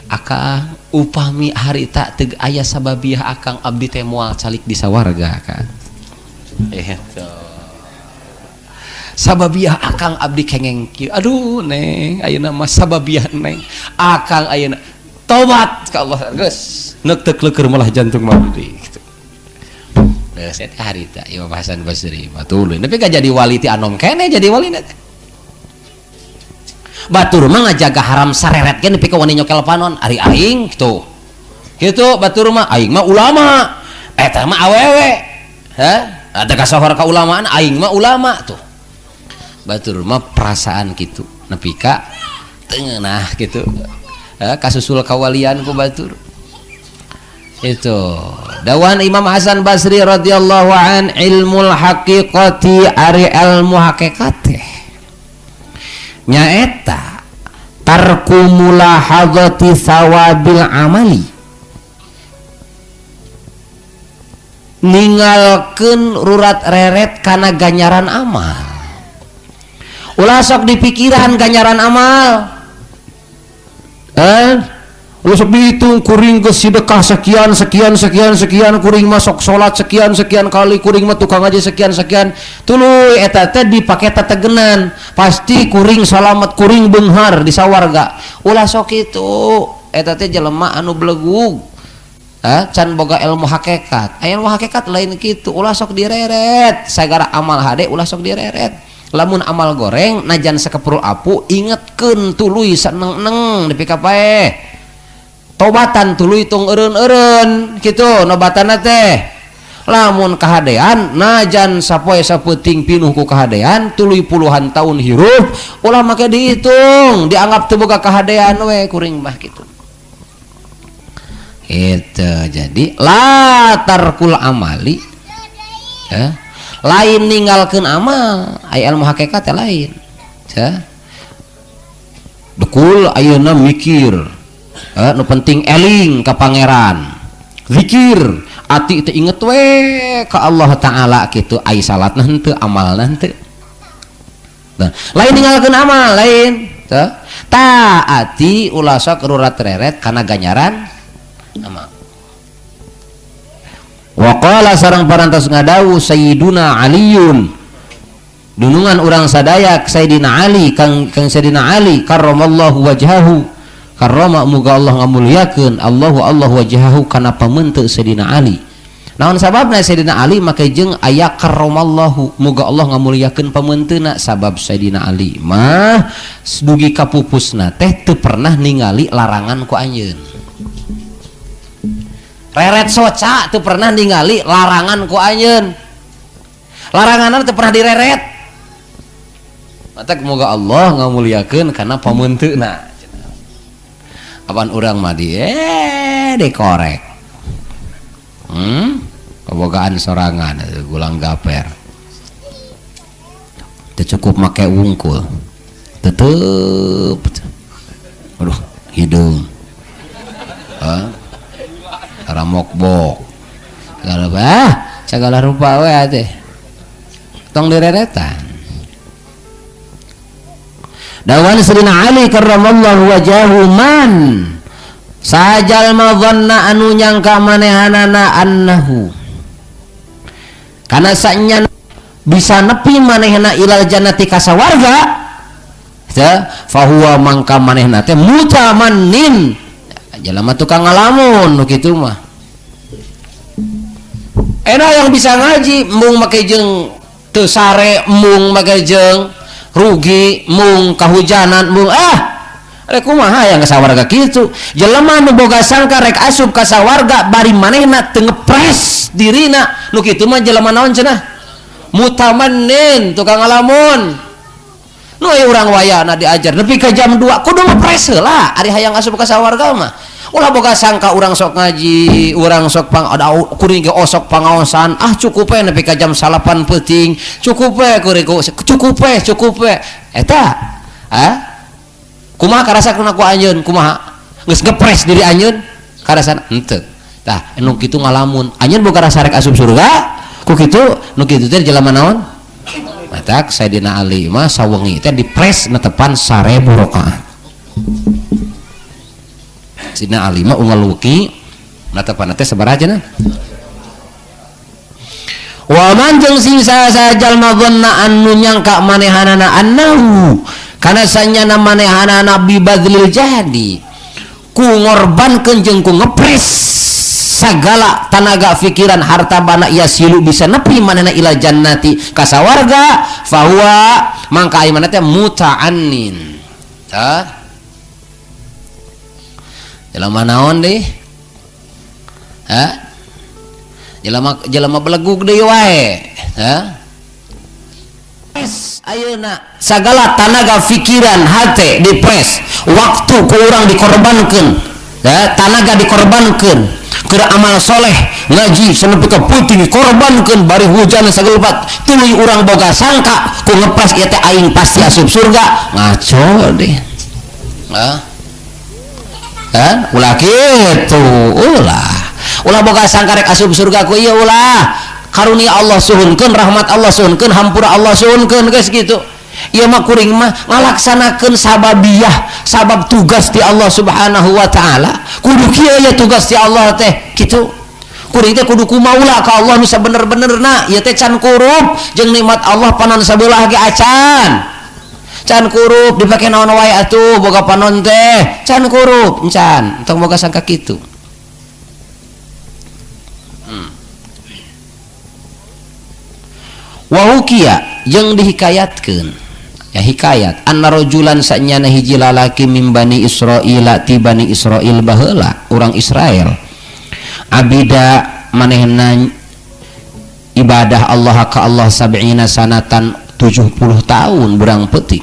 Akang upami harita teu aya sababiah akang abdi teh moal calik di sawarga akang. Eta. Sababiah akang abdi kengeng kieu. Aduh neng ayeuna mah sababiah neng akang ayeuna tobat ka Allah geus neuk teu kleukeur malah jantung mah abdi gitu. Geus eta harita Imam Hasan Basri mah tuluy nepi ka jadi wali ti anom keneh jadi wali teh. Batur mah ngajaga haram sareret ge nepi ka wani nyokel panon ari aing kitu. Kitu batur mah aing mah ulama. Eta mah awewe. Hah? Ada kasohor kaulamaan aing mah ulama tuh. Batur mah perasaan kitu nepi ka teu ngeunah kitu. Kasusul kawalian ku batur. Itu dawan Imam Hasan Basri radhiyallahu an, ilmul haqiqati ari ilmu hakikat teh nyaeta tarku mulahadzati sawabil amali, ninggalkeun rurat reret kana ganjaran amal. Ulah sok dipikiran ganjaran amal. Lu sok dihitung kuring geus sedekah sekian sekian sekian sekian, kuring mah sok salat sekian sekian kali, kuring mah tukang aja sekian sekian, tuluy eta teh dipake tetegenan, pasti kuring salamet, kuring beunghar di sawarga. Ulah sok kitu, eta teh jelema anu belegug. Can boga ilmu hakikat. Aya ilmu hakikat lain kitu, ulah sok direret, sagara amal hade ulah sok direret. Lamun amal goreng najan sakeprul apu ingetkeun tuluy saneng-neng nepi ka paeh. Tobatan tuluy tong eureun-eureun kitu nobatanna teh. Lamun kahadean najan sapoe sapeuting pinuh ku kahadean tuluy puluhan tahun hirup ulah make dihitung, dianggap teu boga kahadean we kuring mah kitu. Itu jadi la tarkul amali, lain ninggalkeun amal, aya ilmu hakikat teh lain. Dekul ayeuna mikir, nu penting eling ka pangeran, zikir, ati teh inget we ka Allah Ta'ala kitu, ai salatna henteu, amalna henteu. Nah, lain ninggalkeun amal lain. Taati ulah sok rurat reret kana ganjaran amal. Wa qala sareng parantos ngadawu Sayyiduna Aliyun, dunungan urang sadaya Sayyidina Ali, kang Sayyidina Ali karramallahu wajhahu, karrama muga Allah ngamuliakeun Allahu Allah wajhahu kana pamenteuk Sayyidina Ali. Naon sababna Sayyidina Ali make jeung aya karramallahu, muga Allah ngamuliakeun pamenteuna, sabab Sayyidina Ali mah dugi ka pupusna teh teu pernah ningali larangan ku anjeun. Reret soca teu pernah ningali larangan ku anjeun. Laranganna teu pernah direret. Matak moga Allah ngamuliakeun kana pamenteuna. Apan urang mah di dikorek. Kabogaan sorangan gulang gaper. Teu cukup make wungkul. Tetep. Aduh, hidung. Ramokbok segala bah segala rupa we teh tong direretan. Dawan Sayyidina Ali karramallahu wajahu, man sajalma dhanna anu nyangka manehanana annahu kana sanya bisa nepi manehna ilal jannati ka sawarga, fahuwa mangka manehna teh mutamannin, jelema tukang ngalamun nu kitu mah. Enak yang bisa ngaji mung make jeung teu sare, mung make jeung rugi, mung kahujanan, mung rek kumaha yang ka sawarga kitu. Jelema nu boga sangka rek asup ka sawarga bari manehna teu ngepres dirina, nu kitu mah jelema naon cenah? Mutamannin, tukang ngalamun. Nu aya urang wayana diajar nepi ka jam 2 kudu ngepres heula ari hayang asup ka sawarga mah. Ulah boga sangka urang sok ngaji, urang sok pang ada kuring ge osok pangaosan, cukup we nepi ka jam 9 peuting, cukup we kuring cukup we, cukup we. Eta kumaha karasana ku anjeun, kumaha? Geus ngepres diri anjeun karasana henteu. Tah nu kitu ngalamun, anjeun boga rasa rek asup surga, ku kitu nu kitu teh jelema naon? Matak Sayyidina Ali mah sawengi teh dipres netepan 1000 rakaat. Sayyidina Ali mah unggal wuki netepan teh sabaraha cenah? Wa man jeung sing sajalma dhanna anu nyangka manehanana annahu kana sanyana manehanana bi badlil jahdi, ku ngorbankeun jeung ku ngepres sagala tanaga pikiran harta bana yasilu bisa nepi manehna ila jannati ka sawarga, fahuwa mangka ai manehna teh muta'annin. Tah jelema naon deui? Jelema jelema belegug deui wae. Hah? Ayeuna sagala tanaga pikiran hate dipres, waktu ku urang dikorbankeun, ya, tanaga dikorbankeun keur amal soleh, ngaji sanepi ka peuting dikorbankeun bari hujan sagelepat, tuluy urang boga sangka ku ngepres ieu teh aing pasti asup surga, ngaco deh. Hah? Hah? Ulah kitu, ulah. Ulah boga sangka rek asup surga ku ieu ulah. Karunia Allah suhunkeun, rahmat Allah suhunkeun, hampura Allah suhunkeun, geus kitu. Ieu mah kuring mah ngalaksanakeun sababiah, sabab tugas ti Allah Subhanahu wa taala. Kudu kieu ya tugas ti Allah teh kitu. Kuring teh kudu kumaula ka Allah nu sabener-benerna, ieu teh can kurup jeung nikmat Allah panon sabelah ge acan. Can kurup dipake naon wae atuh boga panon teh, can kurup encan, entong boga sangka kitu. Wahukia jeung dihikayatkeun ya hikayat anna rajulan sanyana hiji lalaki mim bani Israila ti bani Israil baheula urang Israel abida manehna ibadah Allah ka Allah sab'ina sanatan 70 tahun berang peuting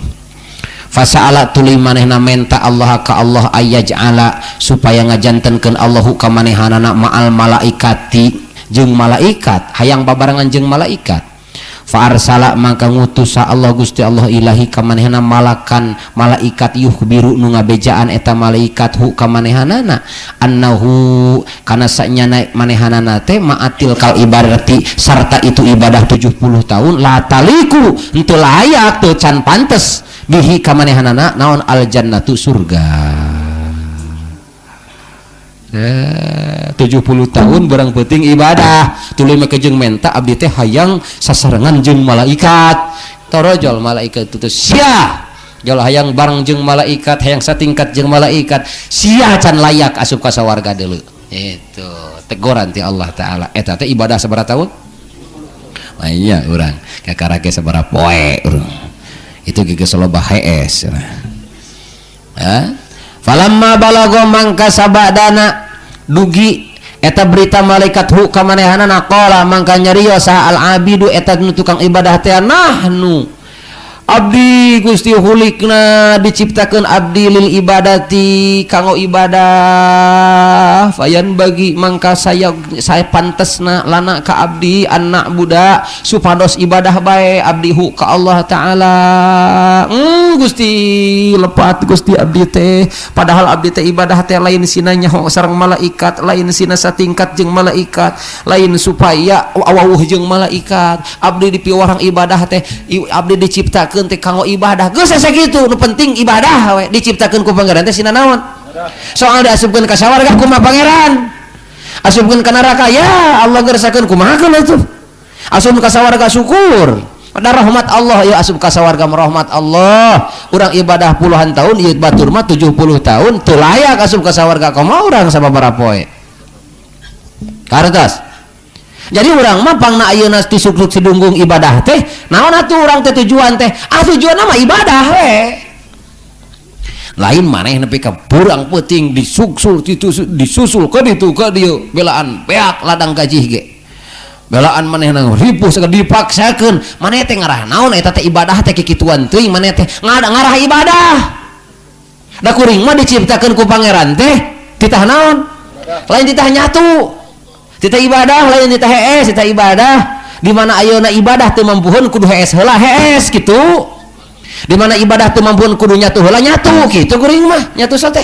fasa'ala tuluy manehna menta Allah ka Allah ayyaj'ala supaya ngajantenkeun Allahu ka manehanana ma'al malaikati jeung malaikat hayang babarengan jeung malaikat. Faarsala mangka ngutus Allah Gusti Allah ilahi ka manehna malakan malaikat yukhbiru nu ngabejaan eta malaikat hu ka manehanana annahu kana sanyana manehanana teh ma'atil kal ibadati sarta itu ibadah 70 tahun la taliku henteu layak teu can pantes bihi ka manehanana naon al jannatu surga. 70 tahun barang penting ibadah tuluy make jeung menta abdi teh hayang sasarengan jeung malaikat torojol malaikat itu sia jol hayang bareng jeung malaikat hayang satingkat jeung malaikat sia can layak asup ka sawarga deuleu itu teguran ti Allah taala eta teh ibadah sabaraha tahun aya urang kakarake sabaraha poe urang itu geus loba hees ha falamma balago mangka sabadana dugi eta berita malaikat hu ka manehanana qala mangka nyarios saha al abidu eta nu tukang ibadah teh nahnu abdi Gusti hulikna diciptakeun abdi lil ibadati kanggo ibadah fayan bagi mangka saya pantesna lana ka abdi anak budak supados ibadah bae abdi hu ka Allah taala. Gusti lepat Gusti abdi teh padahal abdi teh ibadah teh lain sina nyaho sareng malaikat lain sina satingkat jeung malaikat lain supaya awawuh jeung malaikat abdi dipiwarang ibadah teh abdi diciptakeun teh kanggo ibadah geus sakitu nu penting ibadah we diciptakeun ku pangeran teh sina naon soal diasupkeun ka sawarga kumaha pangeran asupkeun ka neraka ya Allah gersakeun kumaha atuh asup ka sawarga syukur pada rahmat Allah ya asup ka sawarga rahmat Allah urang ibadah puluhan tahun ieu batur mah 70 tahun teu layak asup ka sawarga kumaha urang sababaraha poe kartos. Jadi urang mah pangna ayeuna ti suksuk sidunggung ibadah teh naon atuh urang teh tujuan teh ah tujuanna mah ibadah we lain maneh nepi ka burang peuting disuksul disusul ka ditu ka dieu belaan beak ladang gajih ge belaan manehna ripuh sagala dipaksakeun maneh teh ngarah naon eta teh ibadah teh kikituan teuing maneh teh ngarah ibadah da kuring mah diciptakeun ku pangeran teh titah naon lain titah nyatu titah ibadah lain titah hees titah ibadah di mana ayeuna ibadah teu mampuheun kudu hees heula hees kitu di mana ibadah teu mampuheun kudu nyatu heula nyatu kitu kuring mah nyatu teh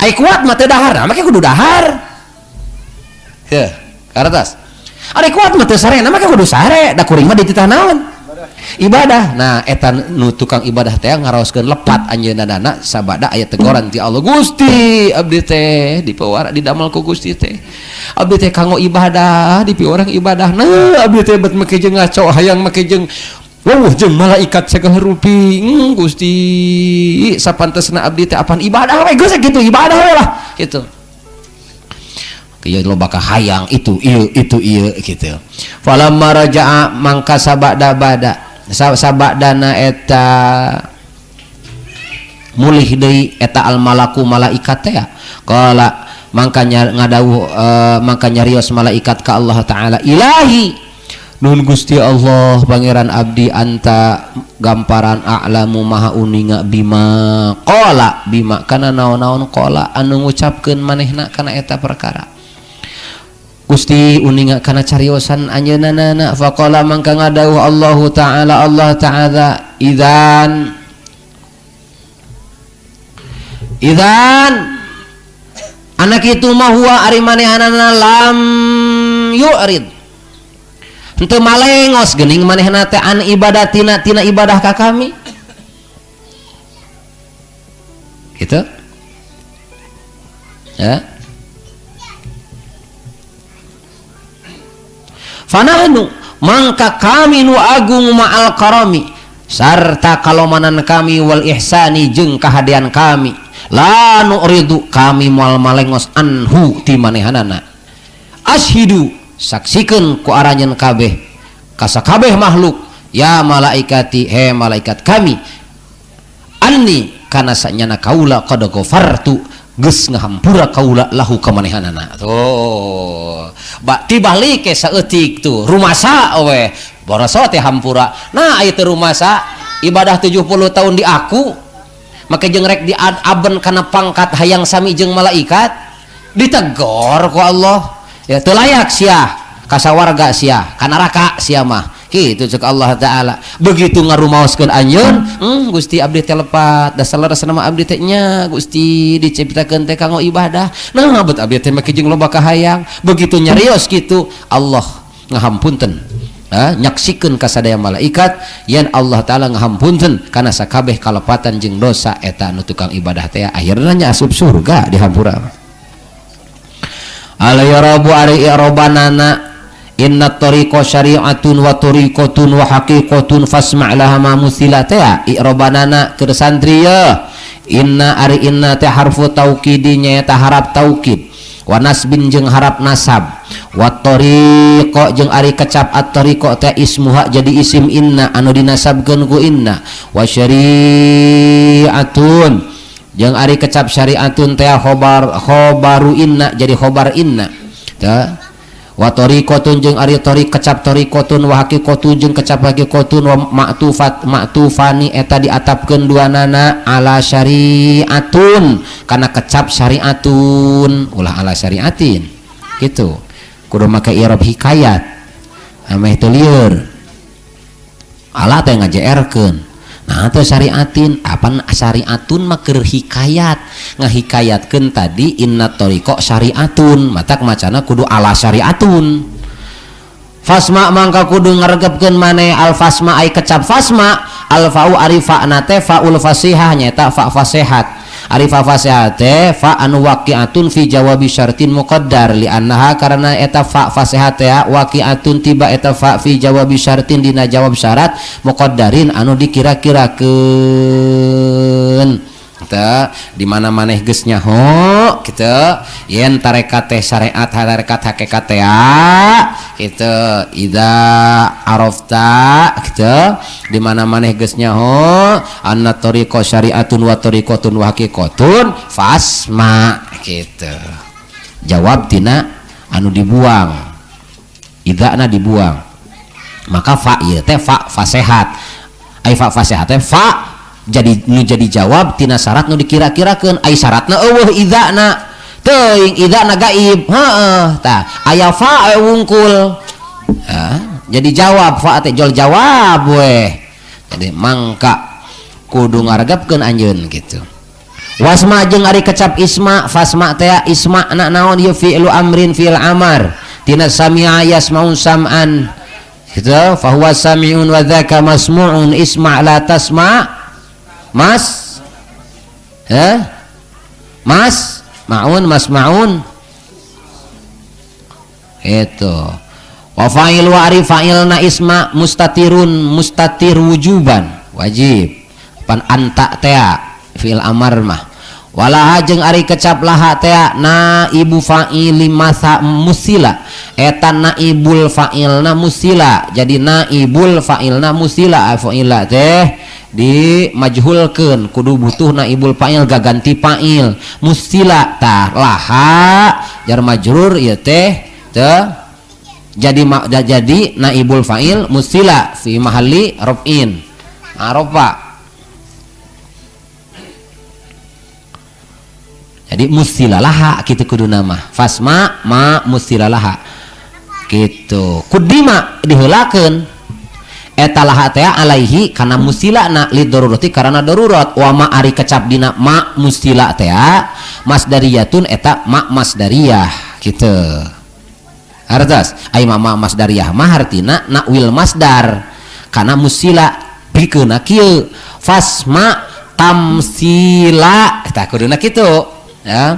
ai kuat mah teu dahar nah make kudu dahar heuh kartas ari kuat mah teu sare nah make kudu sare da kuring mah dititah naon ibadah. Nah eta nu tukang ibadah teh ngaraoskeun lepat anjeunna dana sabada aya teguran ti Allah Gusti abdi teh dipawara didamel ku Gusti teh abdi teh kanggo ibadah dipiwarang ibadah nah abdi teh bet make jeung ngaco hayang make jeung weuh jeung malaikat sagala rupi Gusti sapantesna abdi teh apan ibadah we geus kitu ibadah we lah kitu ieu loba ka hayang itu ieu kitu falamma raja'a mangka sabada bada sabadana eta mulih deui eta al malaku malaikat teh qala Mangka ngadawuh mangka nyarios malaikat ka Allah Ta'ala, ilahi nun Gusti Allah Pangeran abdi anta gamparan a'lamu maha uninga bima qala bima kana naon-naon qala anu ngucapkeun manehna kana eta perkara. Gusti uninga kana cariosan anjeunna faqala mangka ngadawuh Allahu Ta'ala Allah Ta'ala idzan idzan anak itu mah huwa ari manehanana lam yu'rid henteu malengos geuning manehna teh an ibadatina tina ibadah ka kami gitu ya. Fanahnu mangka kami nu agung ma'al karami sarta kalomanan kami wal ihsani jeung kahadean kami la nu'ridu kami moal malengos anhu ti manehanana ashidu saksikeun ku aranjeun kabeh kasakabeh makhluk ya malaikati he malaikat kami anni kana sanyana kaula qad ghafartu geus ngahampura kaula lahu ka manehanana. Tuh bak tibalik ke saeutik tuh rumasa we boroso teh hampura. Nah ieu teh rumasa ibadah 70 tahun di aku make jeung rek diaben kana pangkat hayang sami jeung malaikat ditegor ku Allah ya teu layak sia ka sawarga sia ka neraka sia mah kitu cek Allah Ta'ala. Begitu ngarumaoskeun anjeun Gusti abdi teh lepat dasar leresna mah abdi teh nya Gusti diciptakeun teh kanggo ibadah nah bet abdi teh make jeung loba kahayang. Begitu nyarios kitu Allah ngahampunten nyaksikeun ka sadaya malaikat yen Allah Ta'ala ngahampunten kana sakabeh kalepatan jeung dosa eta nu tukang ibadah teh akhirna nya asup surga dihampura. Ala ya rabu ari i'robanana inna tariqa syari'atun wa tariqatun wa haqiqatun fasma' laha ma musilata i'robanana keur santri ye inna ari inna teh harfu taukidi nyaeta harap taukid wa nasbin jeung harap nasab wa tariqa jeung ari kecap at-tariqa teh ismuha jadi isim inna anu dinasabkeun ku inna wa syari'atun jeung ari kecap syari'atun teh khobar khobaru inna jadi khobar inna teh wa tariqatun jeung ari tariq kecap tariqatun wa haqiqatun jeung kecap haqiqatun wa ma'tufat ma'tufani eta diatapkeun duanana ala syari'atun kana kecap syari'atun ulah ala syari'atin gitu kudu make i'rab hikayat ameh teu lieur ala teh ngajeerkeun. Nah teu syari'atin apan syari'atun mah keur hikayat ngahikayatkeun tadi inna tariqa syari'atun matak macana kudu ala syari'atun. Fasma mangka kudu ngaregepkeun maneh al fasma ai kecap fasma al fa'u ari fa'na teh fa'ul fasihah nyaeta fa fasihat ari fa fasihat teh fa anu waqi'atun fi jawabi syartin muqaddar li annaha karena eta fa fasihat teh waqi'atun tiba eta fa fi jawabi syartin dina jawab syarat muqaddarin anu dikira-kirakeun. Teu di mana maneh geus nyaho kitu yen tarekat teh syariat tarekat hakikat teh kitu idza arafta kitu di mana maneh geus nyaho anna tariqa syariatun wa tariqatun wa haqiqatun fasma kitu jawab tina anu dibuang idzana dibuang maka fa ieu teh fa fasehat ai fa fasehat teh fa jadi nu jadi jawab tina syarat nu dikira-kirakeun ai syaratna eueuh idzana teuing idzana gaib heeh tah aya fa wungkul jadi jawab fa teh jol jawab weh jadi mangka kudu ngaregepkeun anjeun kitu. Wasma jeung ari kecap isma fasma teh isma na naon ieu fi'lu amrin fi'il amar tina sami'a yasma'un sam'an kitu fa huwa sami'un wa dzaka masmu'un isma' la tasma' mas mas maun mas maun itu wa fa'il wa ari fa'ilna isma mustatirun mustatir wujuban wajib pan anta tea fi'il amar mah walaha jeung ari kecap laha tea naibu fa'ili masa musila eta naibul fa'ilna musila jadi naibul fa'ilna musila fa'ila teh Dimajhulkeun kudu butuh naibul fa'il gaganti fa'il mustila tah laha jar majrur ieu teh teu jadi jadi naibul fa'il mustila fi mahalli raf'in arafa. Jadi mustila laha kitu kudu nama fasma ma mustila laha kitu kudima diheulakeun eta laha teh alaihi kana mustilana lidorurati karena darurat wa ma ari kecap dina ma mustila teh masdariyatun eta ma masdariyah kitu hartos ai ma masdariyah mah hartina nakwil masdar kana mustila pikeunna kieu fasma tamsila eta kuduna kitu ya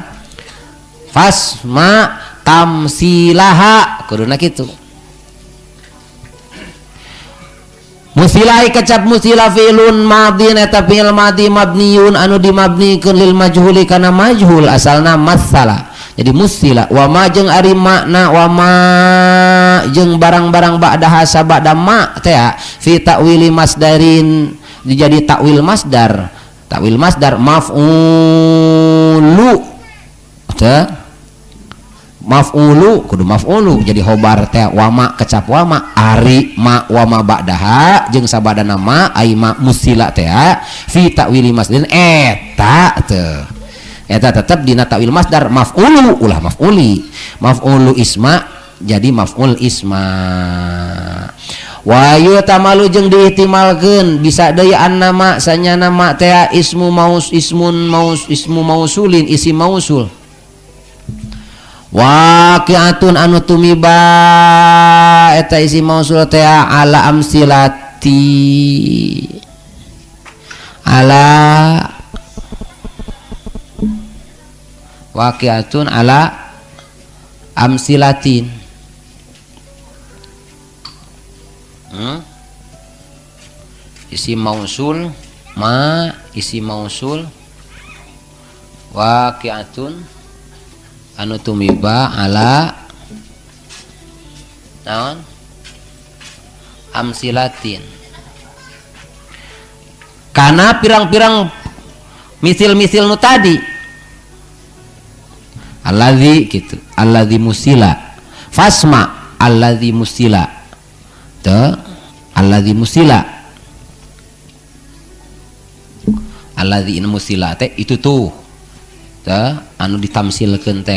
fasma tamsilaha kuduna kitu musilai kecap musila fi'lun madin eta fi'il madi mabniun anu dimabnikeun lil majhuli kana majhul asalna masala jadi musila wa ma jeung ari makna wa ma jeung barang-barang ba'da hasa ba'da ma teh fi ta'wili masdarin dijadi ta'wil masdar ta'wil masdar maf'ulu teh maf'ulu kudu maf'ulu jadi khobar teh wama kecap wama ari ma wama ba'daha jeung sabadana ma ai ma musila teh fi ta'wili masdarin eta teh eta tetep dina ta'wil masdar maf'ulu ulah maf'uli maf'ulu isma jadi maf'ul isma wa yutamalu jeung diihtimalkeun bisa deui annama sanyana ma teh ismu maus ismun maus ismu mausulin isi mausul waqi'atun anu tumiba eta isi mausul teh ala amsilati ala waqi'atun ala amsilatin isi mausul ma isi mausul waqi'atun anu tumiba ala naon amsilatin kana pirang-pirang misil-misil nu tadi alladzi gitu alladzi musila fasma alladzi musila teu alladzi musila alladzi in musila teh itu tuh teh anu ditamsilkeun teh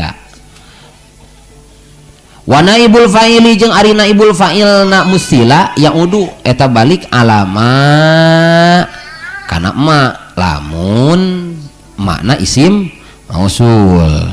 wa naibul fa'ili jeung ari naibul fa'ilna musila yaudu eta balik alama kana ma lamun makna isim mausul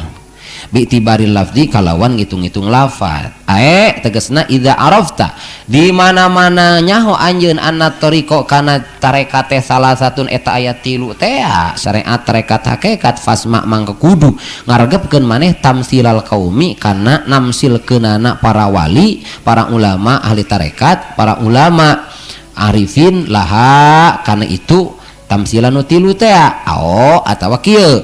bi'tibaril lafzi kalawan ngitung-ngitung lafaz ae tegasna idza arafta di mana-mana nyaho anjeun anna tariqo kana tarekat teh salah satun eta aya tilu teh syariat tarekat hakikat fasma mangka kudu ngaregepkeun maneh tamsilal qaumi kana namsilkeunana para wali para ulama ahli tarekat para ulama arifin laha kana itu tamsilan nu tilu teh ao atawa kieu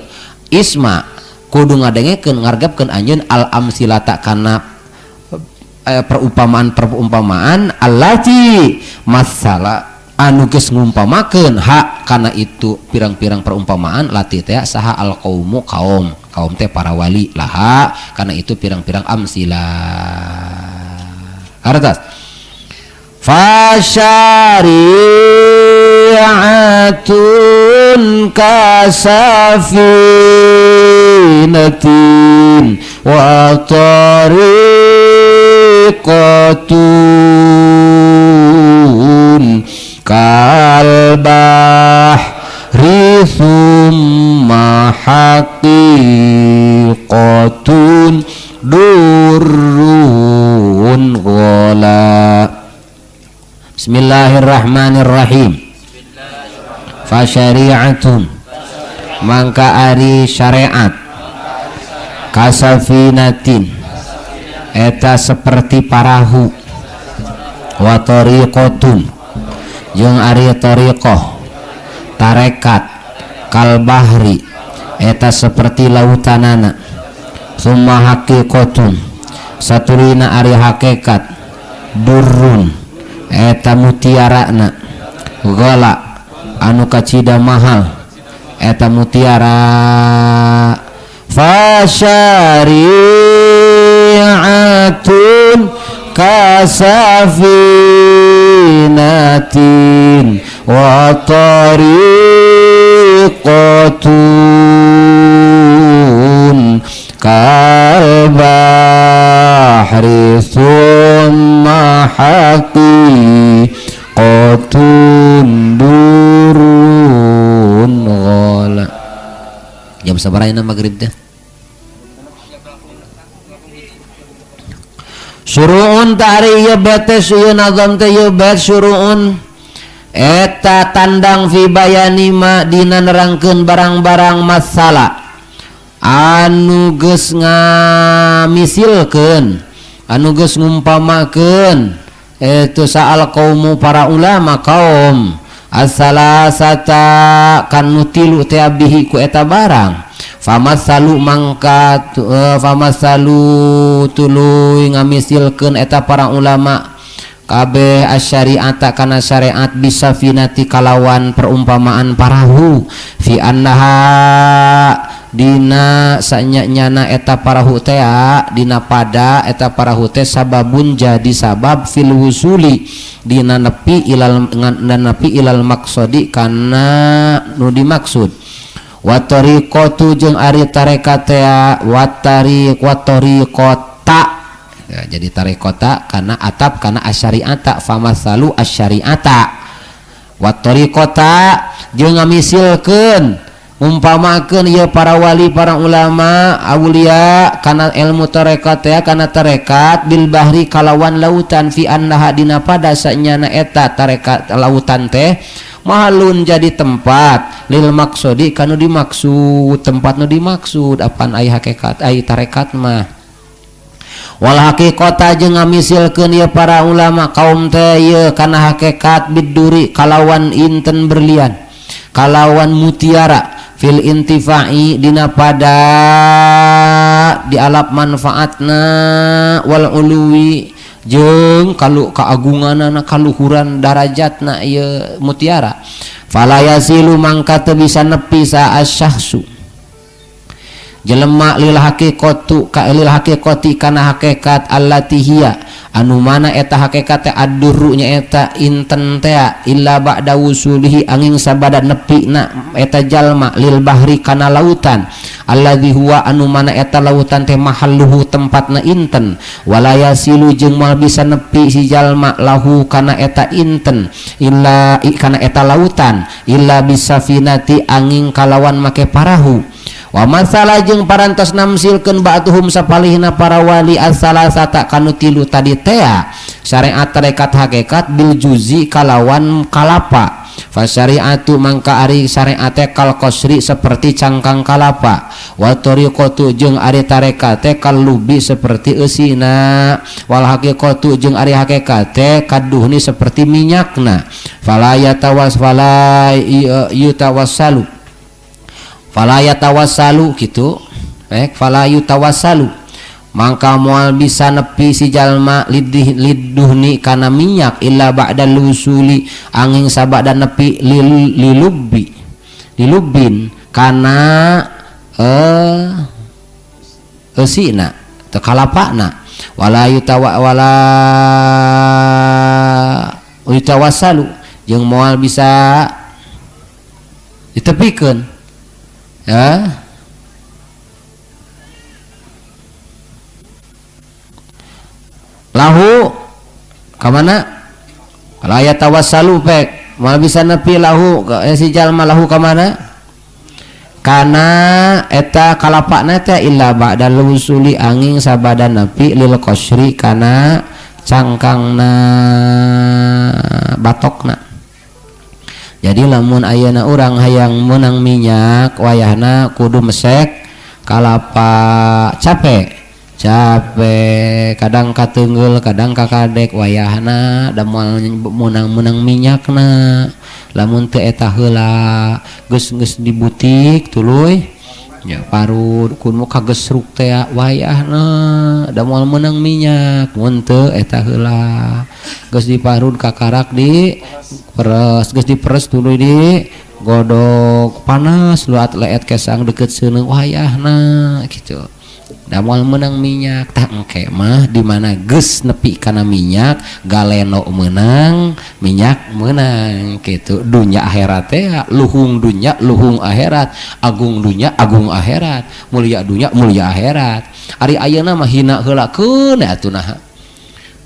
isma kudu ngadengekeun ngargepkeun anjeun al amsilata kana perumpamaan-perumpamaan allati masalah anu geus ngumpamakeun hak kana itu pirang-pirang perumpamaan lati teh saha al qaumu kaum kaum teh para wali laha kana itu pirang-pirang amsila hartas fasyari'atun kasafinatin wa tariqatun kal bahri thumma haqiqatun durrun ghala. Bismillahirrahmanirrahim. Fasyari'atun mangka ari syariat kasafinatin eta seperti parahu wa tariqatun jeung ari tariqah tarekat kal bahri eta seperti lautanana summa haqiqatun satulina ari hakikat durrun eta mutiarana ghala Anu kacida mahal eta mutiara. Fasyari'atun kasafinatin wa tariqatun kal bahri thumma haqiqatun durun ghala. Jam sabaraha ayeuna magrib teh? Suruun ta'ri ieu betes ieu nazam teh ieu bet suruun eta tandang fi bayani ma dina nerangkeun barang-barang masalah anu geus ngamisilkeun anu geus ngumpamakeun eta saal kaumu para ulama kaum asalasata kanu tilu teh bihi ku eta barang. Famasalu mangka famasalu tuluy ngamisilkeun eta para ulama kabeh asyariata kana syariat bisafinati kalawan perumpamaan parahu fi annaha dina sanya-nyana eta parahu teh dina pada eta parahu teh sababun jadi sabab fil wusuli dina nepi ilal nepi ilal maksudi kana nu dimaksud. Wa tariqatu jeung ari tarekat teh wa tariqata ya, jadi tarekota kana atap kana asyariata famasalu asyariata wa tariqata jeung ngamisilkeun umpamakeun ieu para wali para ulama aulia kana ilmu tarekat teh kana tarekat bil bahri kalawan lautan fi annaha dina pada sanyana eta tarekat lautan teh mahalun jadi tempat lil maksudi kanu dimaksud tempat nu dimaksud apan ai hakikat ai tarekat mah. Wal haqiqata jeung ngamisilkeun ieu para ulama kaum teh ieu kana hakikat biduri kalawan inten berlian kalawan mutiara fil intifa'i dina pada dialap manfaatna wal uluwi jeung kalu keagunganana kaluhuran darajatna ieu mutiara. Fala yasilu mangka teu bisa nepi sa asyahsu jelema lil haqiqatu ka lil haqiqati kana hakikat allati hiya anu mana eta hakikat teh addurru nya eta inten teh illa ba'da wusulihi angin sabada nepi na eta jalma lil bahri kana lautan alladzi huwa anu mana eta lautan teh mahalluhu tempatna inten wala yasilu jeung moal bisa nepi si jalma lahu kana eta inten illa kana eta lautan illa bisafinati angin kalawan make parahu. Wa masalah jeung parantos namsilkeun ba'duhum sapalihna para wali as-salasata kanu tilu tadi tea syariat tarekat hakikat bil juzi kalawan kalapa. Fa syariatu mangka ari syariat teh kal qasri seperti cangkang kalapa wa tariqatu jeung ari tarekat teh kal lubi seperti eusina wal haqiqatu jeung ari hakikat teh kaduhni seperti minyakna. Fala yatawas fala yutawassalu fala yatawassalu kitu fala yutawassalu mangka moal bisa nepi si jalma lidduhni kana minyak illa ba'da lusuli angin sabada nepi lilubbi lilubin kana eusina teu kalapana wala yutawa wala yutawassalu jeung moal bisa ditepikeun ya. Lahu kamana la yatawassalu pek moal bisa nepi lahu si jalma lahu kamana kana eta kalapakna teh illa ba'dal wusuli angin sabada nepi lil qasri kana cangkangna batokna. Jadi lamun ayeuna urang hayang meunang minyak wayahna kudu mesek kalapa capek capek kadang katenggel kadang kakadek wayahna da moal meunang-meunang minyakna. Lamun teu eta heula geus-geus di butik tuluy Ya parud kun kagesruk teh wayahna da moal meunang minyak mun teu eta heula geus diparud kakarak di peres geus diperes tuluy di godog panas luat leet kesang deket seuneu wayahna kitu da moal meunang minyak. Tah engke mah di mana geus nepi kana minyak galeno meunang minyak meunang kitu. Dunya akhirat teh luhung dunya luhung akhirat, agung dunya agung akhirat, mulia dunya mulia akhirat. Ari ayeuna mah hina heula keun atuh naha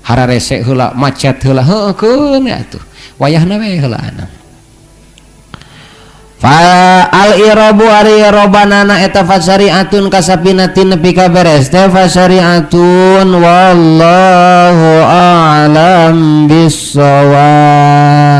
hararese heula macet heula heueuh keun atuh wayahna we heulaana. Fa al irabu ari robanana eta fasyariatun kasapinatin nepi ka beres teh fasyariatun wallahu a'lam bissawab.